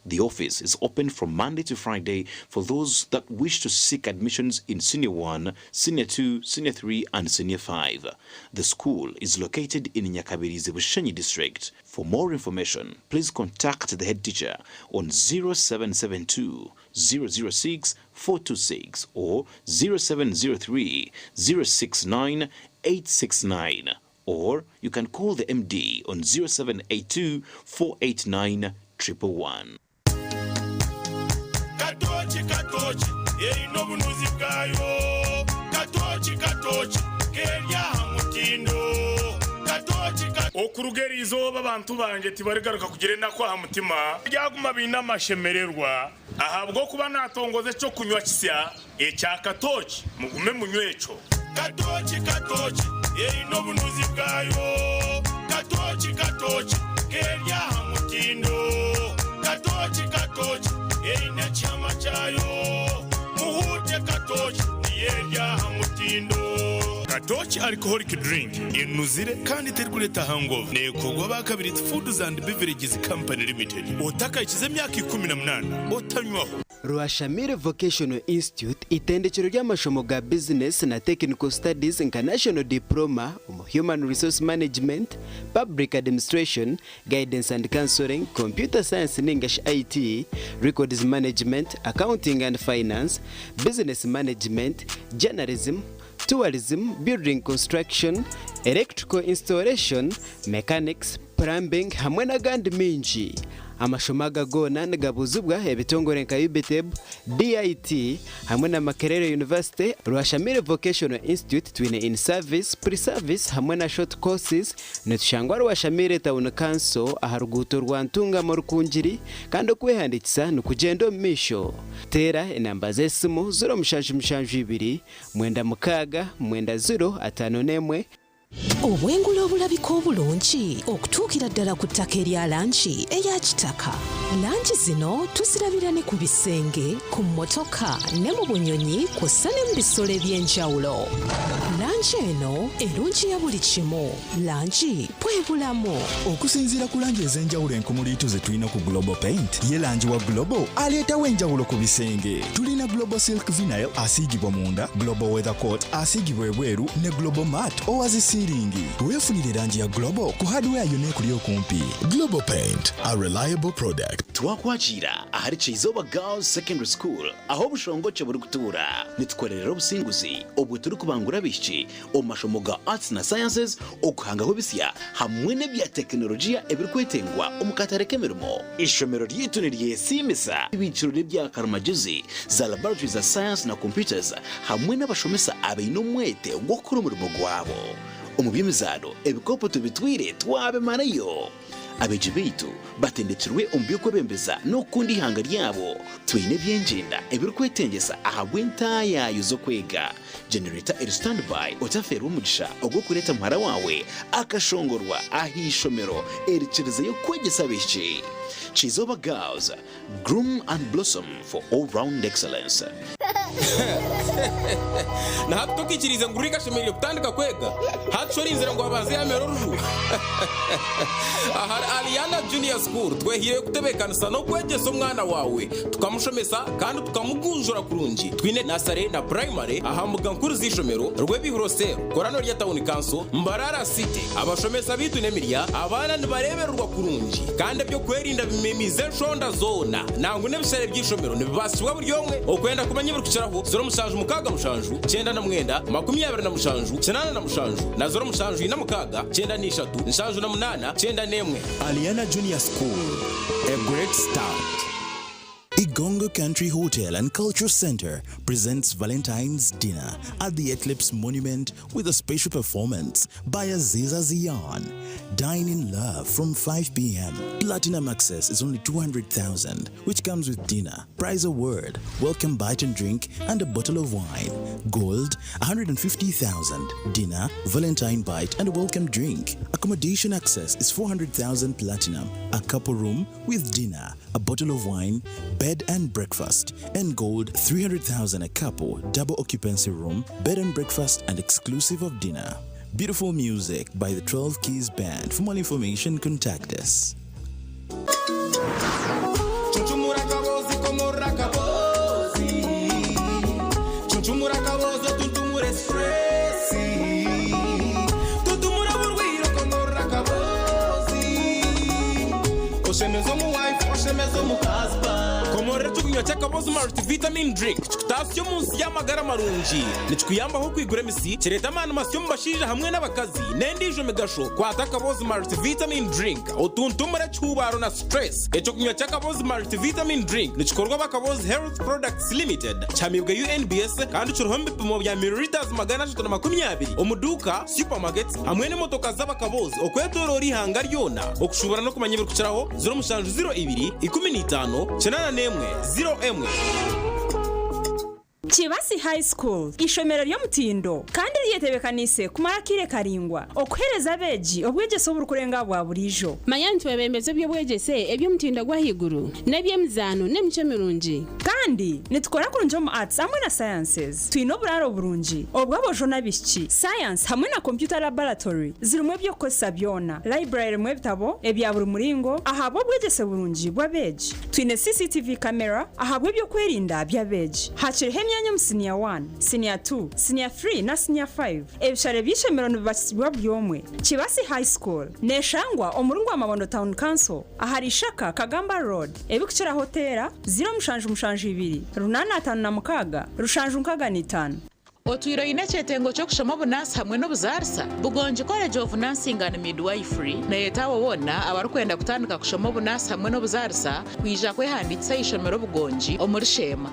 Speaker 20: The office is open from Monday to Friday for those that wish to seek admissions in Senior 1, Senior 2, Senior 3, and Senior 5. The school is located in Nyakabirizi Bushenyi district. For more information, please contact the head teacher on 0772 006 426 or 0703 069 869 or you can call the MD on 0782 489 111.
Speaker 14: Katooki katooki eine obunuzi bwayo Katooki katooki keri aha mutindo.
Speaker 1: Okuruga eri izooba abantu bangye tibarigaruka kugira enaku aha mutima, baryaguma baine amashemererwa, ahabw'okuba naatongoza eky'okunywa kisya ekya katooki, mugume munywe ekyo. Katooki, katooki, eine obunuzi bwayo. Katooki, katooki, k'eri aha mutindo. Katooki, katooki, eine ekihama kyayo. Muhuute katooki, niyo eri aha mutindo. Katooki Alcoholic Drink enuzire kandi terikureeta hangover. Neekorwa aba Kabiriti Foods and Beverages Company Limited. Otakahikize emyaka 18 otanywaho.
Speaker 2: Rwashamire Vocational Institute itendekero ry'amashomo ga bizinesi na Technical Studies nka National Diploma omu Human Resource Management, Public Administration, Guidance and Counselling, Computer Science ninga shi IT, Records Management, Accounting and Finance, Business Management, Journalism, Tourism, Building Construction, Electrical Installation, Mechanics, Plumbing hamwe n'agandi maingi. Amashomo aga goona nigabuuzibwa ebitongore nka UBITEB, DIT hamwe na Makerere University, Rwashamire Vocational Institute twine in service, pre service hamwe na short courses. Nitushangwa Rwashamire Town Council aha ruguuto rwa Ntungamo Rukungiri kandi okwehandiikisa nikugyenda omu maisho. Teera enamba z'esimu 0772 96 90 51.
Speaker 10: Obwengula obulabika obulungi okutuukira ddala ku ttaka erya langi eya kitaka. Langi zino tuzirabira ne ku bisenge, ku mmotoka ne mu bunyonyi kw'ossa ne mu bisolo eby'enjawulo. Langi eno erungiya buli kimu. Langi bwe bulamu.
Speaker 15: Okusinziira ku langi ez'enjawulo enkumuliitu ze tulina ku Global Paint, ye langi wa Global aleetawo enjawulo ku bisenge. Tulina Global Silk Vinyl asiigibwa munda, Global Weather Coat asiigibwa ebweru ne Global Matte owa zi siiringi. Weefunire langi ya Global ku hardware yonna ekuli okumpi.
Speaker 18: Global Paint, a reliable product.
Speaker 20: Twakwakiira ahari Kyizooba Girls Secondary School ahu obushongokye burikutuura. Nitukorerera obusinguzi obwo turikubangura abaishiki omu mashomo ga Arts na Sciences, okuhangaho ebisya hamwe n'ebya tekinologiya ebirikwetengwa omu katare k'emirimo. Eishomero ryaitu niryesiimisa ibiikiro ry'ebya karimagyezi, za laboratory za Science na Computers hamwe n'abashomesa abaine omwete gw'okukora omurimo gwabo. Omu by'emizaano, ebikopo tubitwire twabimarayo. Abeegi baitu batendekirwe omu by'okwebembeza n'okukunda eihanga ryabo. Twine eby'engyenda ebirikwetengyesa ahabw'entaayaayo z'okwega. Genereta eri standby otafeerwa omugisha ogw'okureeta muhara waawe akashongorwa aha ishomero erikirizeyo kwegyesa abaishiki. Kizooba Girls, Groom and Blossom for all round excellence.
Speaker 21: Na hati tokaikiriize ngu Rick ashemereire kutandika kwega? Hati shi orinzire ngu abanze yaamera oruju? Ahari Aliana Junior School twehaireyo kutebeekanisa n'okwegyesa omwana waawe, tukamushomesa kandi tukamugunjura kurungi. Twine nasare na purayimare aha mbuga nkuru z'eishomero, Rwebihuro Cell, Korano rya Tawuni Kanso, Mbarara City. Abashomesa baitu n'emirya, abaana nibareebererwa kurungi kandi eby'okwerinda bimemiize enshonda zoona. Nangwa n'ebishare by'eishomero nibibaasibwa buri omwe. Okwenda kumanya ebirikukiraho, 0767 99 27 87 na 0746 93 78 91.
Speaker 15: Aliana Junior School, a great start.
Speaker 18: Igongo Country Hotel and Culture Center presents Valentine's Dinner at the Eclipse Monument with a special performance by Aziza Zion. Dine in love from 5 p.m. Platinum access is only 200,000, which comes with dinner, prize award, welcome bite and drink, and a bottle of wine. Gold, 150,000, dinner, Valentine bite, and a welcome drink. Accommodation access is 400,000 platinum, a couple room with dinner, a bottle of wine, bed and breakfast, and gold 300,000 a couple, double occupancy room, bed and breakfast, and exclusive of dinner. Beautiful music by the 12 Keys Band. For more information, contact us.
Speaker 21: Chuchumura kabozi komora kabozi Chuchumura kabozi tuntumure stressi Tuntumura burwiro komora kabozi Oshemererwa. Oshemeze omu wife, oshemeze omu husband. Komorora ekyokunywa ky'akabozi Multivitamin Drink kikutaasya omu nsi y'amagara marungi. Nikikuyambaho okwigura emisi, kireeta amaani masya omu bashaija hamwe n'abakazi, n'endiijo migasho. Kwata akabozi Multivitamin Drink otuntumure ekihuubaaro na stress. Ekyokunywa ky'akabozi Multivitamin Drink nikikorwa aba Kabozi Health Products Limited, kihamiibwe UNBS kandi kiriho omu bipimo bya millilitres 320 omu duuka, supermarkets hamwe n'emotoka z'abakabozi okwetoroora eihanga ryona. Okushuubura n'okumanya ebirikukiraho, 0702 15 81 01.
Speaker 5: Kibasi High School, eishomero ry'omutindo kandi eryetebekaniise kumara akaire karaingwa okuheereza abeegi obwegyese oburikurenga aha bwa buriijo.
Speaker 6: Manya nitwebembeza eby'obwegyese eby'omutindo gw'ahaiguru n'eby'emizaano n'emicwe mirungi.
Speaker 5: Kandi nitukora kurungi omu Arts hamwe na Sciences. Twine oburaaro burungi obw'aboojo n'abaishiki. Science hamwe na Computer Laboratory zirimu eby'okukozesa byona. Library erimu ebitabo ebya buri muringo ahabw'obwegyese burungi bw'abeegi. Twine CCTV camera ahabw'eby'okwerinda by'abeegi. Hakiriho emyanya omu Siniya wani, Siniya tu, Siniya thuri na Siniya fayivu. Ebishare by'eishomero nibibasibwa buri omwe. Kibasi High School neeshangwa omuri Ngwamabondo Town Council ahari Ishaka Kagamba Road. Ebirikukiraho teera, 0772 856 765.
Speaker 7: Otwire oine ekyetengo ky'okushoma obunaasi hamwe n'obuzaarisa? Bugongi College of Nursing and Midwifery neyeta abo boona abarikwenda kutandika kushoma obunaasi hamwe n'obuzaarisa kwija kwehandiikisa aha ishomero Bugongi omuri Sheema.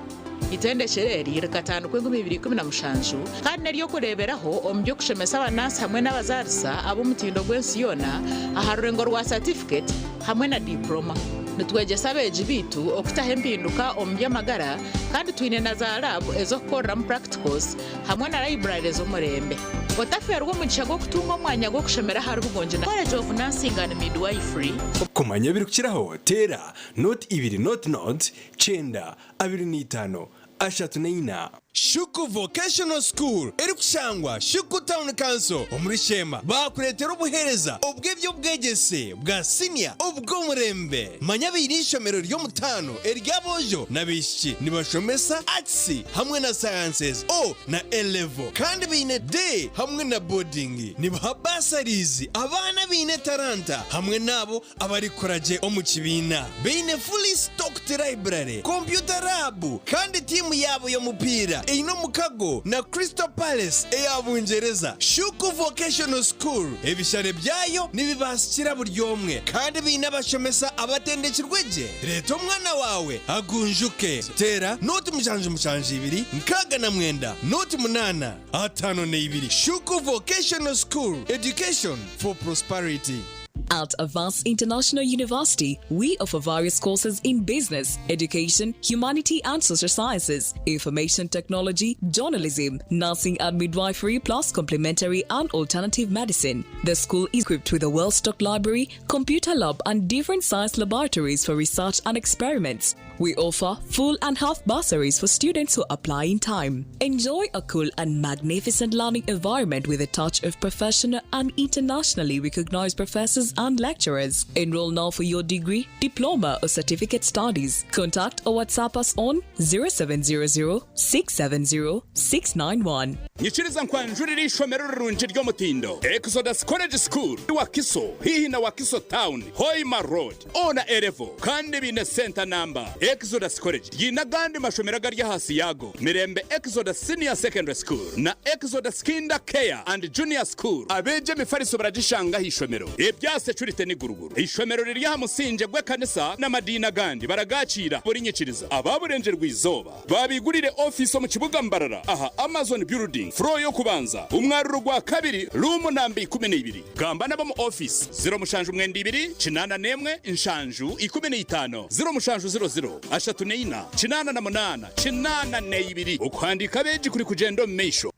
Speaker 7: Itendekyero eri rikatandikwa 2017 kandi n'ery'okureeberaho omu by'okushomesa abanaasi hamwe n'abazaarisa ab'omutindo gw'ensi yoona aha rurengo rwa satifiketi hamwe na diipuloma. Nitwegyesa abeegi baitu okutaho empinduka omu by'amagara kandi twine na za laabu ez'okukoreramu practicals hamwe na library ez'omurembe. Otafeerwa omugisha gw'okutunga omwanya gw'okushomera ahari Bugongi na College of Nursing and Midwifery.
Speaker 8: Kumanya ebirikukiraho, teera noti ibiri noti noti, kyenda, 25, 34.
Speaker 16: Shuku Vocational School erikushangwa Shuku Town Council omuri Sheema baakureetera obuheereza obw'eby'obwegyese bwa siniya obw'omurembe. Manya baine eishomero ry'omutaano ery'aboojo n'abaishiki nibashomesa Arts hamwe na Sciences O na A Level kandi baine Day hamwe na Boarding. Nibaha bursaries abaana abaine etaranta hamwe n'abo Abarikukora gye omu kibiina baine fully stocked library, computer lab kandi tiimu yaabo y'omupiira eine omukago na Crystal Palace eya Bungyereza. Shuku Vocational School ebishare byayo nibibaasikira buri omwe kandi baine abashomesa abatendekirwe gye. Reeta omwana waawe agunjuke. Teera 077 69 08 52. Shuku Vocational School, education for prosperity.
Speaker 22: At Avance International University, we offer various courses in business, education, humanity and social sciences, information technology, journalism, nursing and midwifery, plus complementary and alternative medicine. The school is equipped with a well stocked library, computer lab, and different science laboratories for research and experiments. We offer full and half bursaries for students who apply in time. Enjoy a cool and magnificent learning environment with a touch of professional and internationally recognized professors and lecturers. Enroll now for your degree, diploma, or certificate studies. Contact or WhatsApp us on 0700 670 691.
Speaker 1: Nyikiriza nkwanjurire eishomero rirungi ry'omutindo, Exodus College School, Wakiso, haihi na Wakiso Town, Hoima Road, O na A Level kandi baine senta namba. Exodus College ryine agandi mashomero agari ahaasi yaago, Mirembe Exodus Senior Secondary School na Exodus Kinder Care and Junior School. Abeegi emifariso baragishanga aha ishomero. Ebya securite ni guruguru. Eishomero riri aha musingye gw'ekanisa n'amadiini agandi baragaakiira buri nyikiriza. Aba Burengyerwa-izooba Baabigurire ofiisi omu kibuga Mbarara aha Amazon Building, floor y'okubanza, omwaruro gwa kabiri, room namba 12. Gamba n'ab'omu ofiisi, 072 81 7 15, 0700 34 88 82. Okuhandiika abeegi kuri kugyenda omu maisho.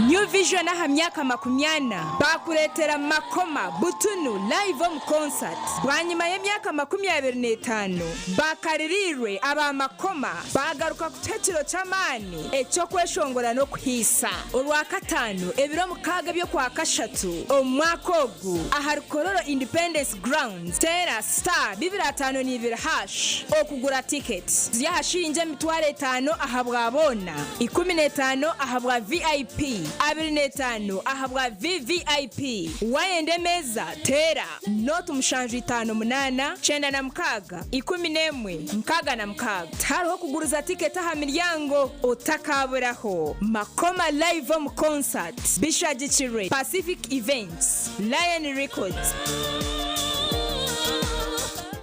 Speaker 23: New Vision aha myaka makumyana baakureetera Makoma butunu live omu concert bwanyima y'emyaka 25 bakaririirwe aba Makoma baagaruka kutuha ekiro ky'amaani eky'okweshongora n'okuhiisa Orwakataano ebiro mukaaga eby'Okwakashatu omu mwaka ogu ahari Kololo Independence Grounds teera star bibiri ataano n'ibiri hash okugura tiketi ziri aha shiringi 5000 ahabwa boona, 15 ahabwa VIP. 25 ahabwa VVIP. Waayenda emeeza, teera nooti 758 96 11 66. Tihariho kuguruza tiketi aha miryango, otakaaburaho. Makoma Live omu Concert bishagikirwe Pacific Events, Lion Records.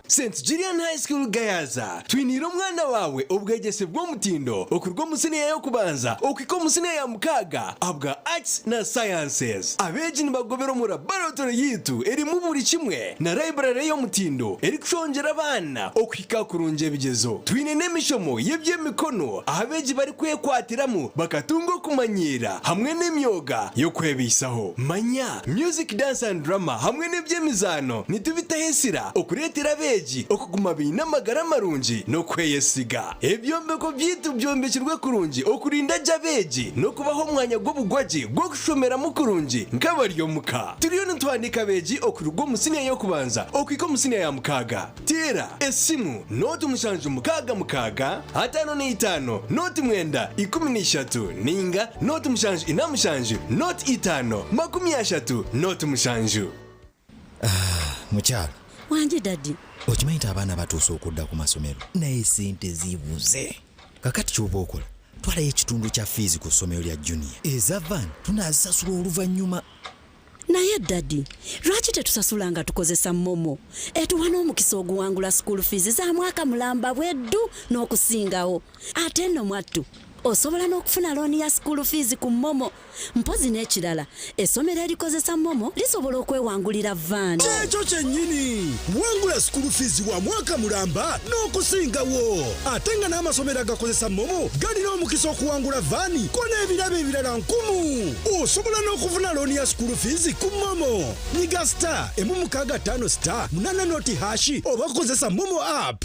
Speaker 8: St Julian High School Gayaza, Twiniire omwana waawe obwegyese bw'omutindo okuruga omu siniya y'okubanza okuhika omu siniya ya mukaaga ahabwa Arts na Sciences. Abeegi nibagobera omu laboratory yaitu erimu buri kimwe na library y'omutindo erikushongyera abaana okuhika kurungi ebigyezo. Twine n'emishomo y'eby'emikono ahu abeegi barikwekwatiramu bakatunga okumanyiira hamwe n'emyoga y'okwebaisaho. Manya Music, Dance and Drama hamwe n'eby'emizaano nitubitaho ensira okureetera abeegi okuguma baine amagara marungi n'okweyesiga. Ebyombeko byaitu byombekirwe kurungi okurinda gye abeegi n'okubaha omwanya gw'obugwagye gw'okushomeramu kurungi nk'abari omuka. Turiyo nituhandiika abeegi okuruga omu siniya y'okubanza okuhika omu siniya ya mukaaga. Teera esimu nooti 7 6 55 nooti 9 13 nainga nooti 7 4 7 nooti 5 30 nooti 7.
Speaker 9: Mukyala.
Speaker 11: Wangi daddy.
Speaker 9: Okimanyi nti abaana batuuse okudda ku masomero naye ssente zibuze. Kakati ky'oba okola twalayo ekitundu kya fiizi ku ssomero lya Junior. Eza van tunaazisasula oluvannyuma.
Speaker 11: Naye daddy lwaki tetusasula nga tukozesa momo etuwa n'omukisa oguwangula school fees za mwaka mulamba bweddu n'okusingawo ate nno mwattu osobola n'okufuna looni ya school fees ku momo mpozi n'ekirala essomero erikozesa momo lisobola okwewangulira van.
Speaker 12: Kyekyo kyennyini! Wangula school fees wa mwaka mulamba n'okusingawo! Ate nga n'amasomero agakozesa momo galina omukisa okuwangula vaani ko n'ebirabo ebirala nkumu. Osobola n'okufuna looni ya school fees ku momo. Nyiga star emu mukaaga ttaano star munaana nooti hashi oba kozesa momo app.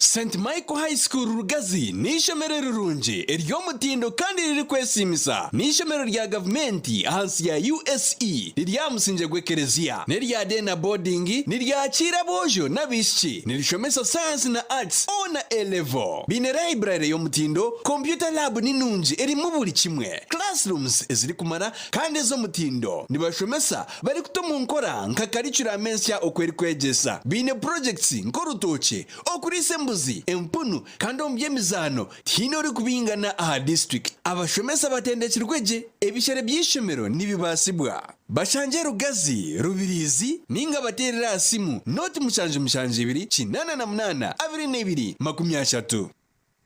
Speaker 8: St Michael High School Rugazi n'eishomero rirungi, ery'omutindo kandi eririkwesiimisa. N'eishomero rya gavumenti ahansi ya USE, riri aha musingye gw'ekereziya. N'erya day na boarding, niryakiira aboojo n'abaishiki. Nirishomesa Science na Arts, O na A level. Baine library y'omutindo, computer lab ni nungi erimu buri kimwe, classrooms ezirikumara kandi ez'omutindo. Nibashomesa barikuta omu nkora nka curriculum ensya oku erikwegyesa. Baine projects nk'orutookye, okuriisa embuzi, empunu kandi omu by'emizaano tihaine orikubingana aha disiturikiti. Abashomesa batendekirwe gye, ebishere by'eishomero nibibaasibwa. Bashangye Rugazi, Rubirizi ninga bateerere aha simu nooti 7 7 88 22 30.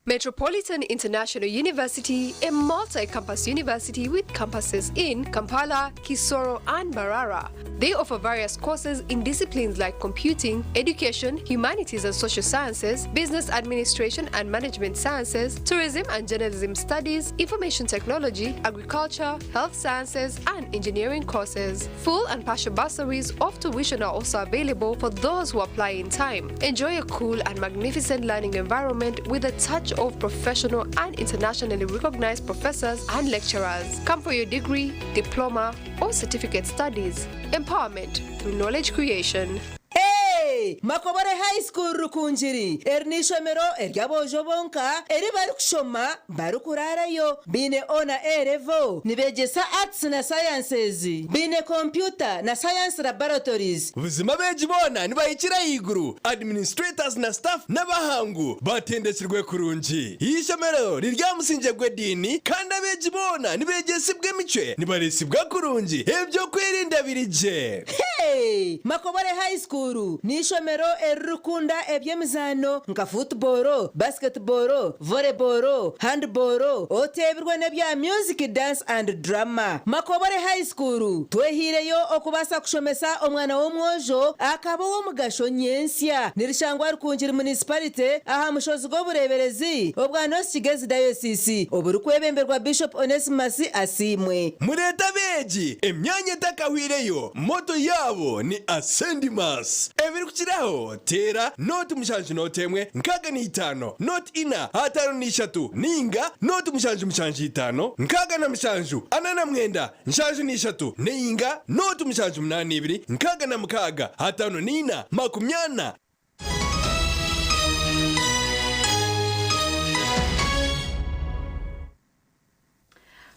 Speaker 24: Metropolitan International University, a multi campus university with campuses in Kampala, Kisoro, and Mbarara. They offer various courses in disciplines like computing, education, humanities and social sciences, business administration and management sciences, tourism and journalism studies, information technology, agriculture, health sciences, and engineering courses. Full and partial bursaries of tuition are also available for those who apply in time. Enjoy a cool and magnificent learning environment with a touch of professional and internationally recognized professors and lecturers. Come for your degree, diploma, or certificate studies. Empowerment through knowledge creation.
Speaker 25: Hey! Makobore High School Rukungiri eri n'eishomero ery'aboojo bonka eri barikushoma barikuraarayo. Baine O na A level, nibeegyesa Arts na Sciences, baine kompyuta na Science Laboratories.
Speaker 8: Buzima abeegi boona nibahikira ahaiguru, administrators na staff n'abahangu batendekirwe kurungi. Eishomero riri aha musingye gw'ediini kandi abeegi boona nibeegyesibwa emicwe, nibareesibwa kurungi, eby'okwerinda biri gye.
Speaker 25: Hey! Makobore High School n'eishomero eririkukunda eby'emizaano nka football, basketball, volleyball, handball, oteebirwe n'ebya music, dance and drama. Makobore High School twehaireyo okubaasa kushomesa omwana w'omwojo akaba ow'omugasho nyentsya. Nirishangwa Rukungiri Municipality aha mushozi gw'obureeberezi obwa North Kigezi Diocese oburikwebemberwa Bishop Onesmus Asiimwe.
Speaker 8: Mureete abeegi emyanya etakahwireyo, motto yaabo ni Ascendimus. Ebirikukiraho teera nooti 7 nooti 1 65 nooti 4 53 nainga nooti 7 7 5 67 49 73 nainga nooti 7 8 2 66 54 40.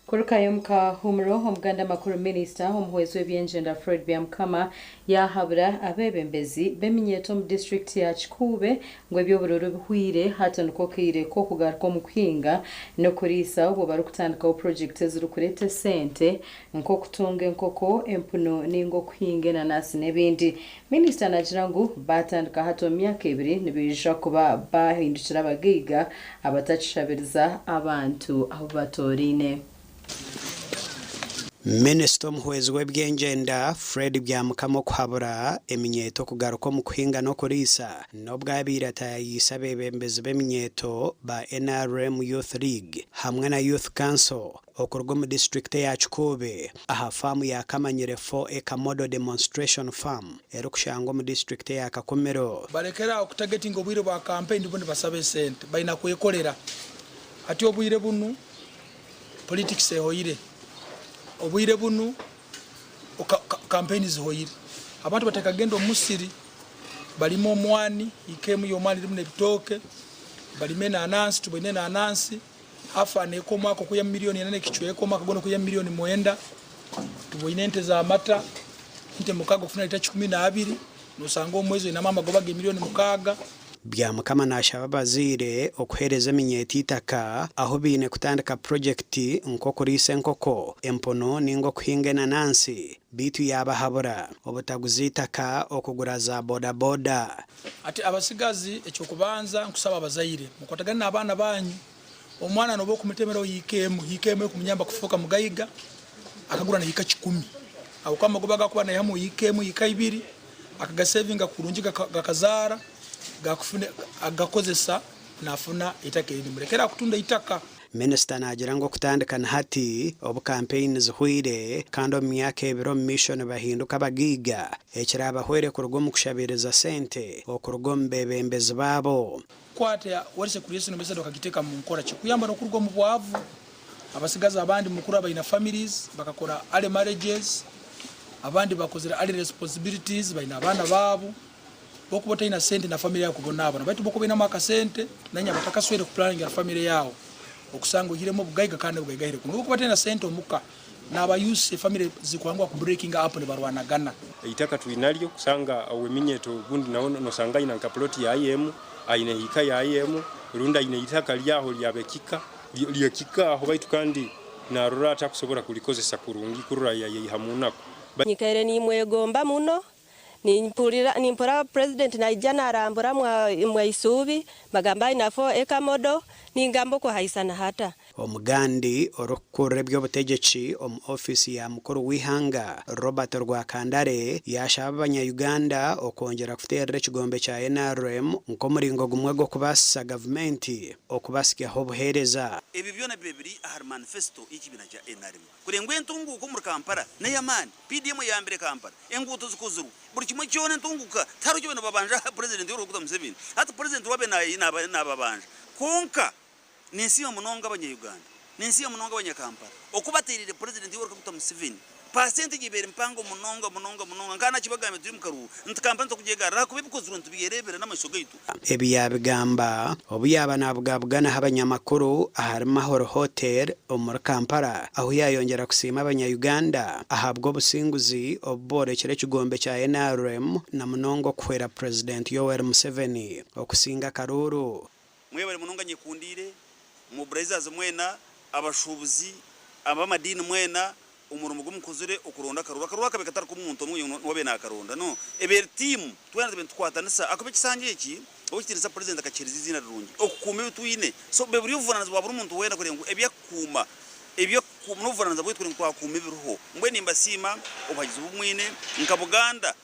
Speaker 3: Kurukayo omu kahuumuro, Omuganda Makuru Minisita omuhwezi w'ebyengyenda Fred Byamukama yaahabura abeebembezi b'eminyeeto omu disiturikiti ya Kikuube ngu eby'obururu bihweire hati niko kaire k'okugaruka omu kuhinga n'okuriisa obwo barikutandikaho purogyekiti ezirikureeta esente nk'okutunga enkoko, empunu ninga okuhinga enanasi n'ebindi. Minisita naagira ngu baatandika hati omu myaka ebiri nibaija kuba baahindukire abagaiga abatakishabiriza abantu abu batooraine.
Speaker 2: Minisita omuhwezi w'ebyengyenda, Fred Byamukama okuhabura eminyeeto okugaruka omu kuhinga n'okuriisa n'obu abaire ataayayiise abeebembezi b'eminyeeto ba NRM Youth League hamwe na Youth Council okuruga omu disiturikiti eya Kikuube aha faamu ya Kamanyire 4 Acre Model Demonstration Farm erikushangwa omu disiturikiti eya Kakumiro.
Speaker 4: Balekere aho kutagetinga obwire bwa kampeyini bo nibasaba esente. Baina kwekorera. Hati obwire bunu politikisi ehoire. Obwire bunu kampeyini zihoire. Abantu batakagenda omu musiri balime omwani, eka emu y'omwani erimu n'ebitooke, balime enanansi, tuboine enanansi. Hafa neeka omwaka okwihamu milioni ina n'ekicweka, omwaka gwona okwihamu milioni mwenda. Tuboine ente z'amata, ente mukaaga okufuna lita 12, nosanga omwezi oinemu amagoba ge milioni 6.
Speaker 2: Byamukama nashaba abazaire okuheereza eminyeeto eitaka ahu baine kutandika purogyekiti nk'okuriisa enkoko, empunu ninga okuhinga enanansi beitu yaabahabura obutaguza eitaka okugura za boda boda.
Speaker 4: Ati abasigazi ekyokubanza nkusaba abazaire mukwatagane n'abaana banyu, omwana noba okumutemeraho hiika emu, hiika emu ekumunyamba kufoka mugaiga akagura na hiika kikumi ahabwokuba amagoba agakuba naihamu hiika emu hiika ibiri akagasevinga kurungi gakazaara agakozesa nafuna eitaka erindi murekere aho kutunda eitaka.
Speaker 2: Minisita naagira ngu okutandika na hati obu kampeyini zihweire kandi omu myaka ebiri omu maisho nibahinduka abagaiga ekiraabahwere kuruga omu kushabiiriza sente okuruga omu beebembezi baabo.
Speaker 4: Kwata wealth creation method okagiteeka mu nkora kikuyamba n'okuruga omu bwavu. Abasigazi abandi mukuru abaine families bakakora early marriages, abandi bakozire early responsibilities baine abaana baabo. Bwokuba otaine sente na family yawe kubonabona baitu bwokuba oinemu akasente nanye abatakaswere kupulaningira family yawe okusanga oihiremu obugaiga kandi obugaigahire kunu obwokuba otaine sente omuka naba use family zikwanguha ku breakinga up nibarwanagana.
Speaker 13: Eitaka twinaryo kusanga oweminyeto ogundi nawe nosanga aine nka plot yaye emu, aine hiika yaye emu, rundi aine eitaka ryaho ryabekika, ryekika aho baitu kandi narora atakusobora kurikozesa kurungi kurora yayeiha munaku.
Speaker 17: Nyikaire nimwegomba muno Nimpurira nimpurira president naija narambura mwa Isuubi bagamba aine 4 acre model ningamba okuhaisana hata.
Speaker 2: Omugandi orikukurira eby'obutegyeki omu ofiisi ya mukuru w'eihanga, Robert Rwakandare yaashaba abanya-Uganda okwongyera kuteerera ekigombe kya NRM nk'omuringo gumwe gw'okubaasisa gavumenti okubasyaho obuheereza.
Speaker 19: Ebyo byona bibe biri ahari manifesito y'ekibiina kya nrm. Kureba ngu entunguuka omuri Kampala n'ey'amaani, PDM eyambire Kampala, enguuto zikozirwe, buri kimwe kyona entunguuka, tihariho eki nibabanja aha Purezidenti Yoweri Kaguta Museveni. Hati Purezidenti waaba nababanja. Kwonka ninsiima munonga abanya-Uganda, ninsiima munonga abanya-Kampala oku bateereire Purezidenti Yoweri Kaguta Museveni. Paasentegi ebaire mpango munonga munonga munonga. Nka nakibagambire turi omu karuuru nti Kampala nituza kugyegarra ahakuba ebikozirwe nitubyereebera n'amaisho gaitu.
Speaker 2: Ebi yaabigamba obu yaaba naabugabuganaho abanyamakuru ahari Mahoro Hotel omuri Kampala ahu yaayongyera kusiima abanya-Uganda ahabw'obusinguzi obu boorekire ekigombe kya NRM na munonga okuhwera Purezidenti Yoweri Museveni okusinga akaruuru.
Speaker 19: Mwebare munonga nyekundiire, mobilizers mwena, abashuubuzi, ab'amadiini mwena, omurimo gu mukozire okuronda akaruru. Akaruru akabaire katari k'omuntu omwe niwe abaire nakaronda, no. Ebaire tiimu, twena tubaire nitukwataniisa ahakuba ekisanja eki, Ow'ekitiinisa Purezidenti akakiheereza eiziina rirungi, okukuuma ebi twine. So buri obuvunaanizibwa bwa buri muntu weena kureeba ngu eby'akukuuma, eby'okukuuma n'obuvunaanizibwa bwaitu kureeba ngu twakuuma ebiriho. Mbwenu nimbasiima obuhagizi obu mwine. Nka Buganda,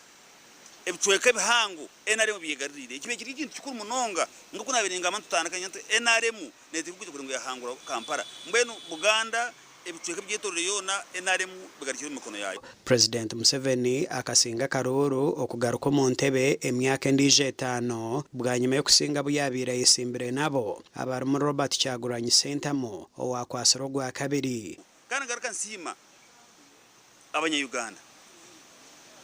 Speaker 19: ebicweka ebihango nrm ebyegaruriire. Ekibaire kiri ekintu kikuru munonga nk'oku naabaire ningamba nitutandika nti nrm neeteekwa kwija kureeba ngu yaahangura Kampala. Mbwenu Buganda ebicweka ebyetooroire yoona nrm bigarukire omu mikono yaayo.
Speaker 2: Purezidenti Museveni akasinga akaruuru okugaruka omu ntebe emyaka endiijo etaano bwanyima y'okusinga abu yaabaire ayesimbire nabo abarimu Robert Kyagulanyi Ssentamu owakwatsire ogwakabiri.
Speaker 19: Kandi ngaruka nsiima abanya Uganda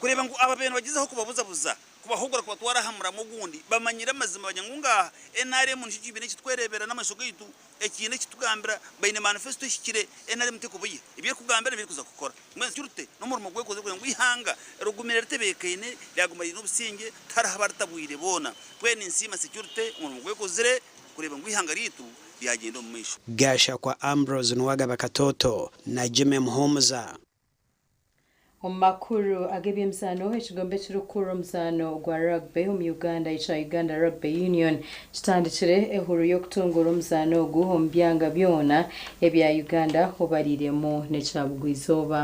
Speaker 19: kureeba ngu aba babaire nibagyezaho kubabuzabuza. Kubahugura kubatwara aha muramwa ogundi bamanyire amazima bamanye ngu ngaaha nrm nikyo kibiina eki tukwereebera n'amaisho gaitu ekiine eki tugambira baine manifesto ehikire nrm tekubuya ebi erikugambira nibyo erikuza kukora mbwenu security n'omurimo gwekozire kugira ngu eihanga rigumire ritebeekaine ryaguma riine obusingye tihariho abaritabwire boona mbwenu ninsiima security omurimo gwekozire kureeba ngu eihanga ryaitu ryagyenda omu maisho.
Speaker 10: Gashakwa Ambrose Nuwagaba Katoto na Jimmy Muhumuza.
Speaker 3: Omu makuru ag'eby'emizaano, ekigombe ekirikukurira omuzaano gwa rugby omu Uganda ekya Uganda Rugby Union kitandikire ehuru y'okutunguura omuzaano ogu omu byanga byona ebya Uganda obariiremu n'ekya Bugwa-izooba.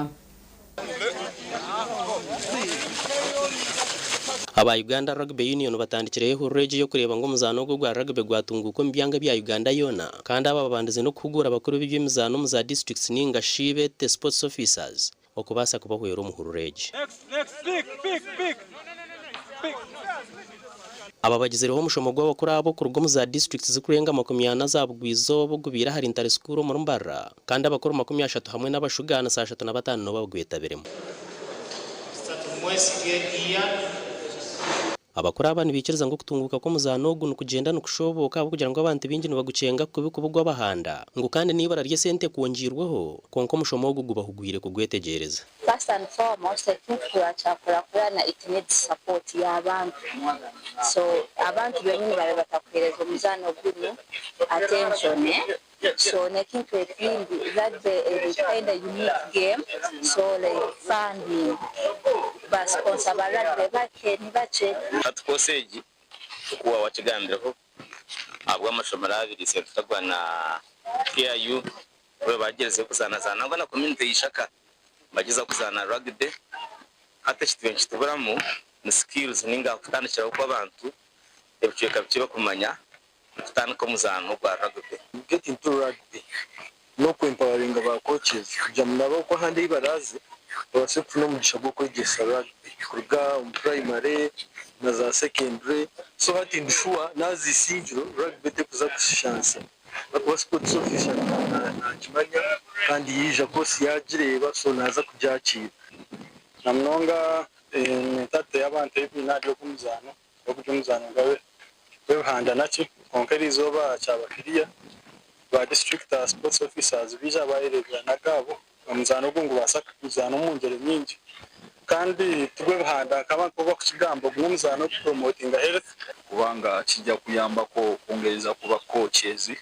Speaker 14: Aba Uganda Rugby Union batandikireho ehururu egi ey'okureeba ngu omuzaano ogu ogwa rugby gwatunguuka omu byanga ebya Uganda yoona kandi aba babandize n'okuhuguura abakuru b'eby'emizaano omu za disiturikiti ninga shi beete Sports Officers okubaasa kubahwera omu hururu egi. Aba bagizireho omushomo gw'abakuru aba okuruga omu za disiturikiti zirikurenga 40 za Bugwa-izooba ogubaire ahari Ntare School omuri Mbarara kandi abakuru 30 hamwe n'abashugaanisa 35 nibo bagwetabiremu. Abakuru aba nibaikiriza ngu okutunguuka kw'omuzaano ogu nikugyenda nikushobooka ahabw'okugira ngu abantu baingi nibagukyenga kubi kuba ogw'abahanda ngu kandi n'eibara ry'esente kwongiirweho kwonka omushomo ogu gubahugwire kugwetegyereza.
Speaker 15: First and foremost ekintu turakyankurakurana it needs support y'abantu so abantu benyini babe batakuhereza omuzaano gunu attention so n'ekintu ekindi rugby eri kinda unique game so like funding ba sponsor ba rugby bakye nibakye.
Speaker 18: Hati course egi oku waaba wakigambireho ahabw'amashomero abiri St Tagwa na PIU bo bagyerizeho kuzaanazaana nangwa na community y'eishaka bagyezaho kuzaana rugby hati ekitube nikituburamu ni skills ninga kutandikiraho kw'abantu ebicweka bikye bakumanya kutandika omuzaano gwa rugby.
Speaker 20: Get into rugby n'oku empoweringa ba coaches kugira ngu nabo ahandi ahu baraaze babaase kufuna omugisha gw'okwegyesa rugby kuruga omu primary na za secondary. So hati ndi sure naaza Isingiro rugby tekuza kushansa ahakuba sports officer naagimanya kandi yaija course yaagireeba, so naaza kugyakiira.
Speaker 26: Na munonga mentality y'abantu ei baine ahari ogu omuzaano oguri omuzaano gw'ebihanda naki, kwonka eriizooba kyaba kiriya ba district sports officers baija bayereebera n'agaabo omuzaano ogu nigubaasa kuzaanwa omu ngyeri nyingi kandi tigw'ebihanda nk'abantu oku bakukigamba, ogu n'omuzaano ogukupromotinga health.
Speaker 27: Kubanga kijja kuyambako okwongereza ku ba coaches,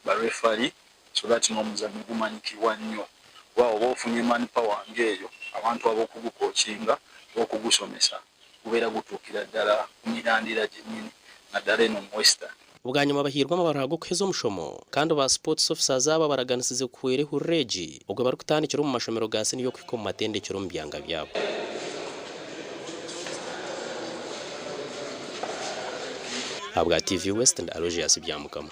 Speaker 27: ba referee, so that n'omuzannyo gumanyikibwa nnyo kuba oba ofunye man power ng'eyo, abantu ab'okugukokinga n'okugusomesa gubeera gutuukira ddala ku mirandira gyennyini naddala eno mu Western.
Speaker 14: Bwanyima bahairwe amabaruha g'okuheza omushomo kandi ba Sports Officers aba baraganisize kuhwera ehururu egi obwo barikutandikira omu mashomero ga siniya okuhika omu matendekyero omu byanga byabo. Ahabwa TV West ndi Aloysius Byamukama.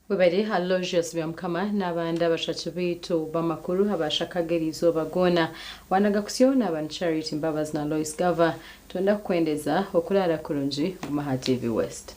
Speaker 3: Webare Aloysius Byamukama n'abandi abashaki baitu b'amakuru abashakaga eriizooba goona. Wanaga kusyo naaba ni Charity Mbabazi na Lois Gava. Twenda kukwendeza okuraara kurungi guma aha TV West.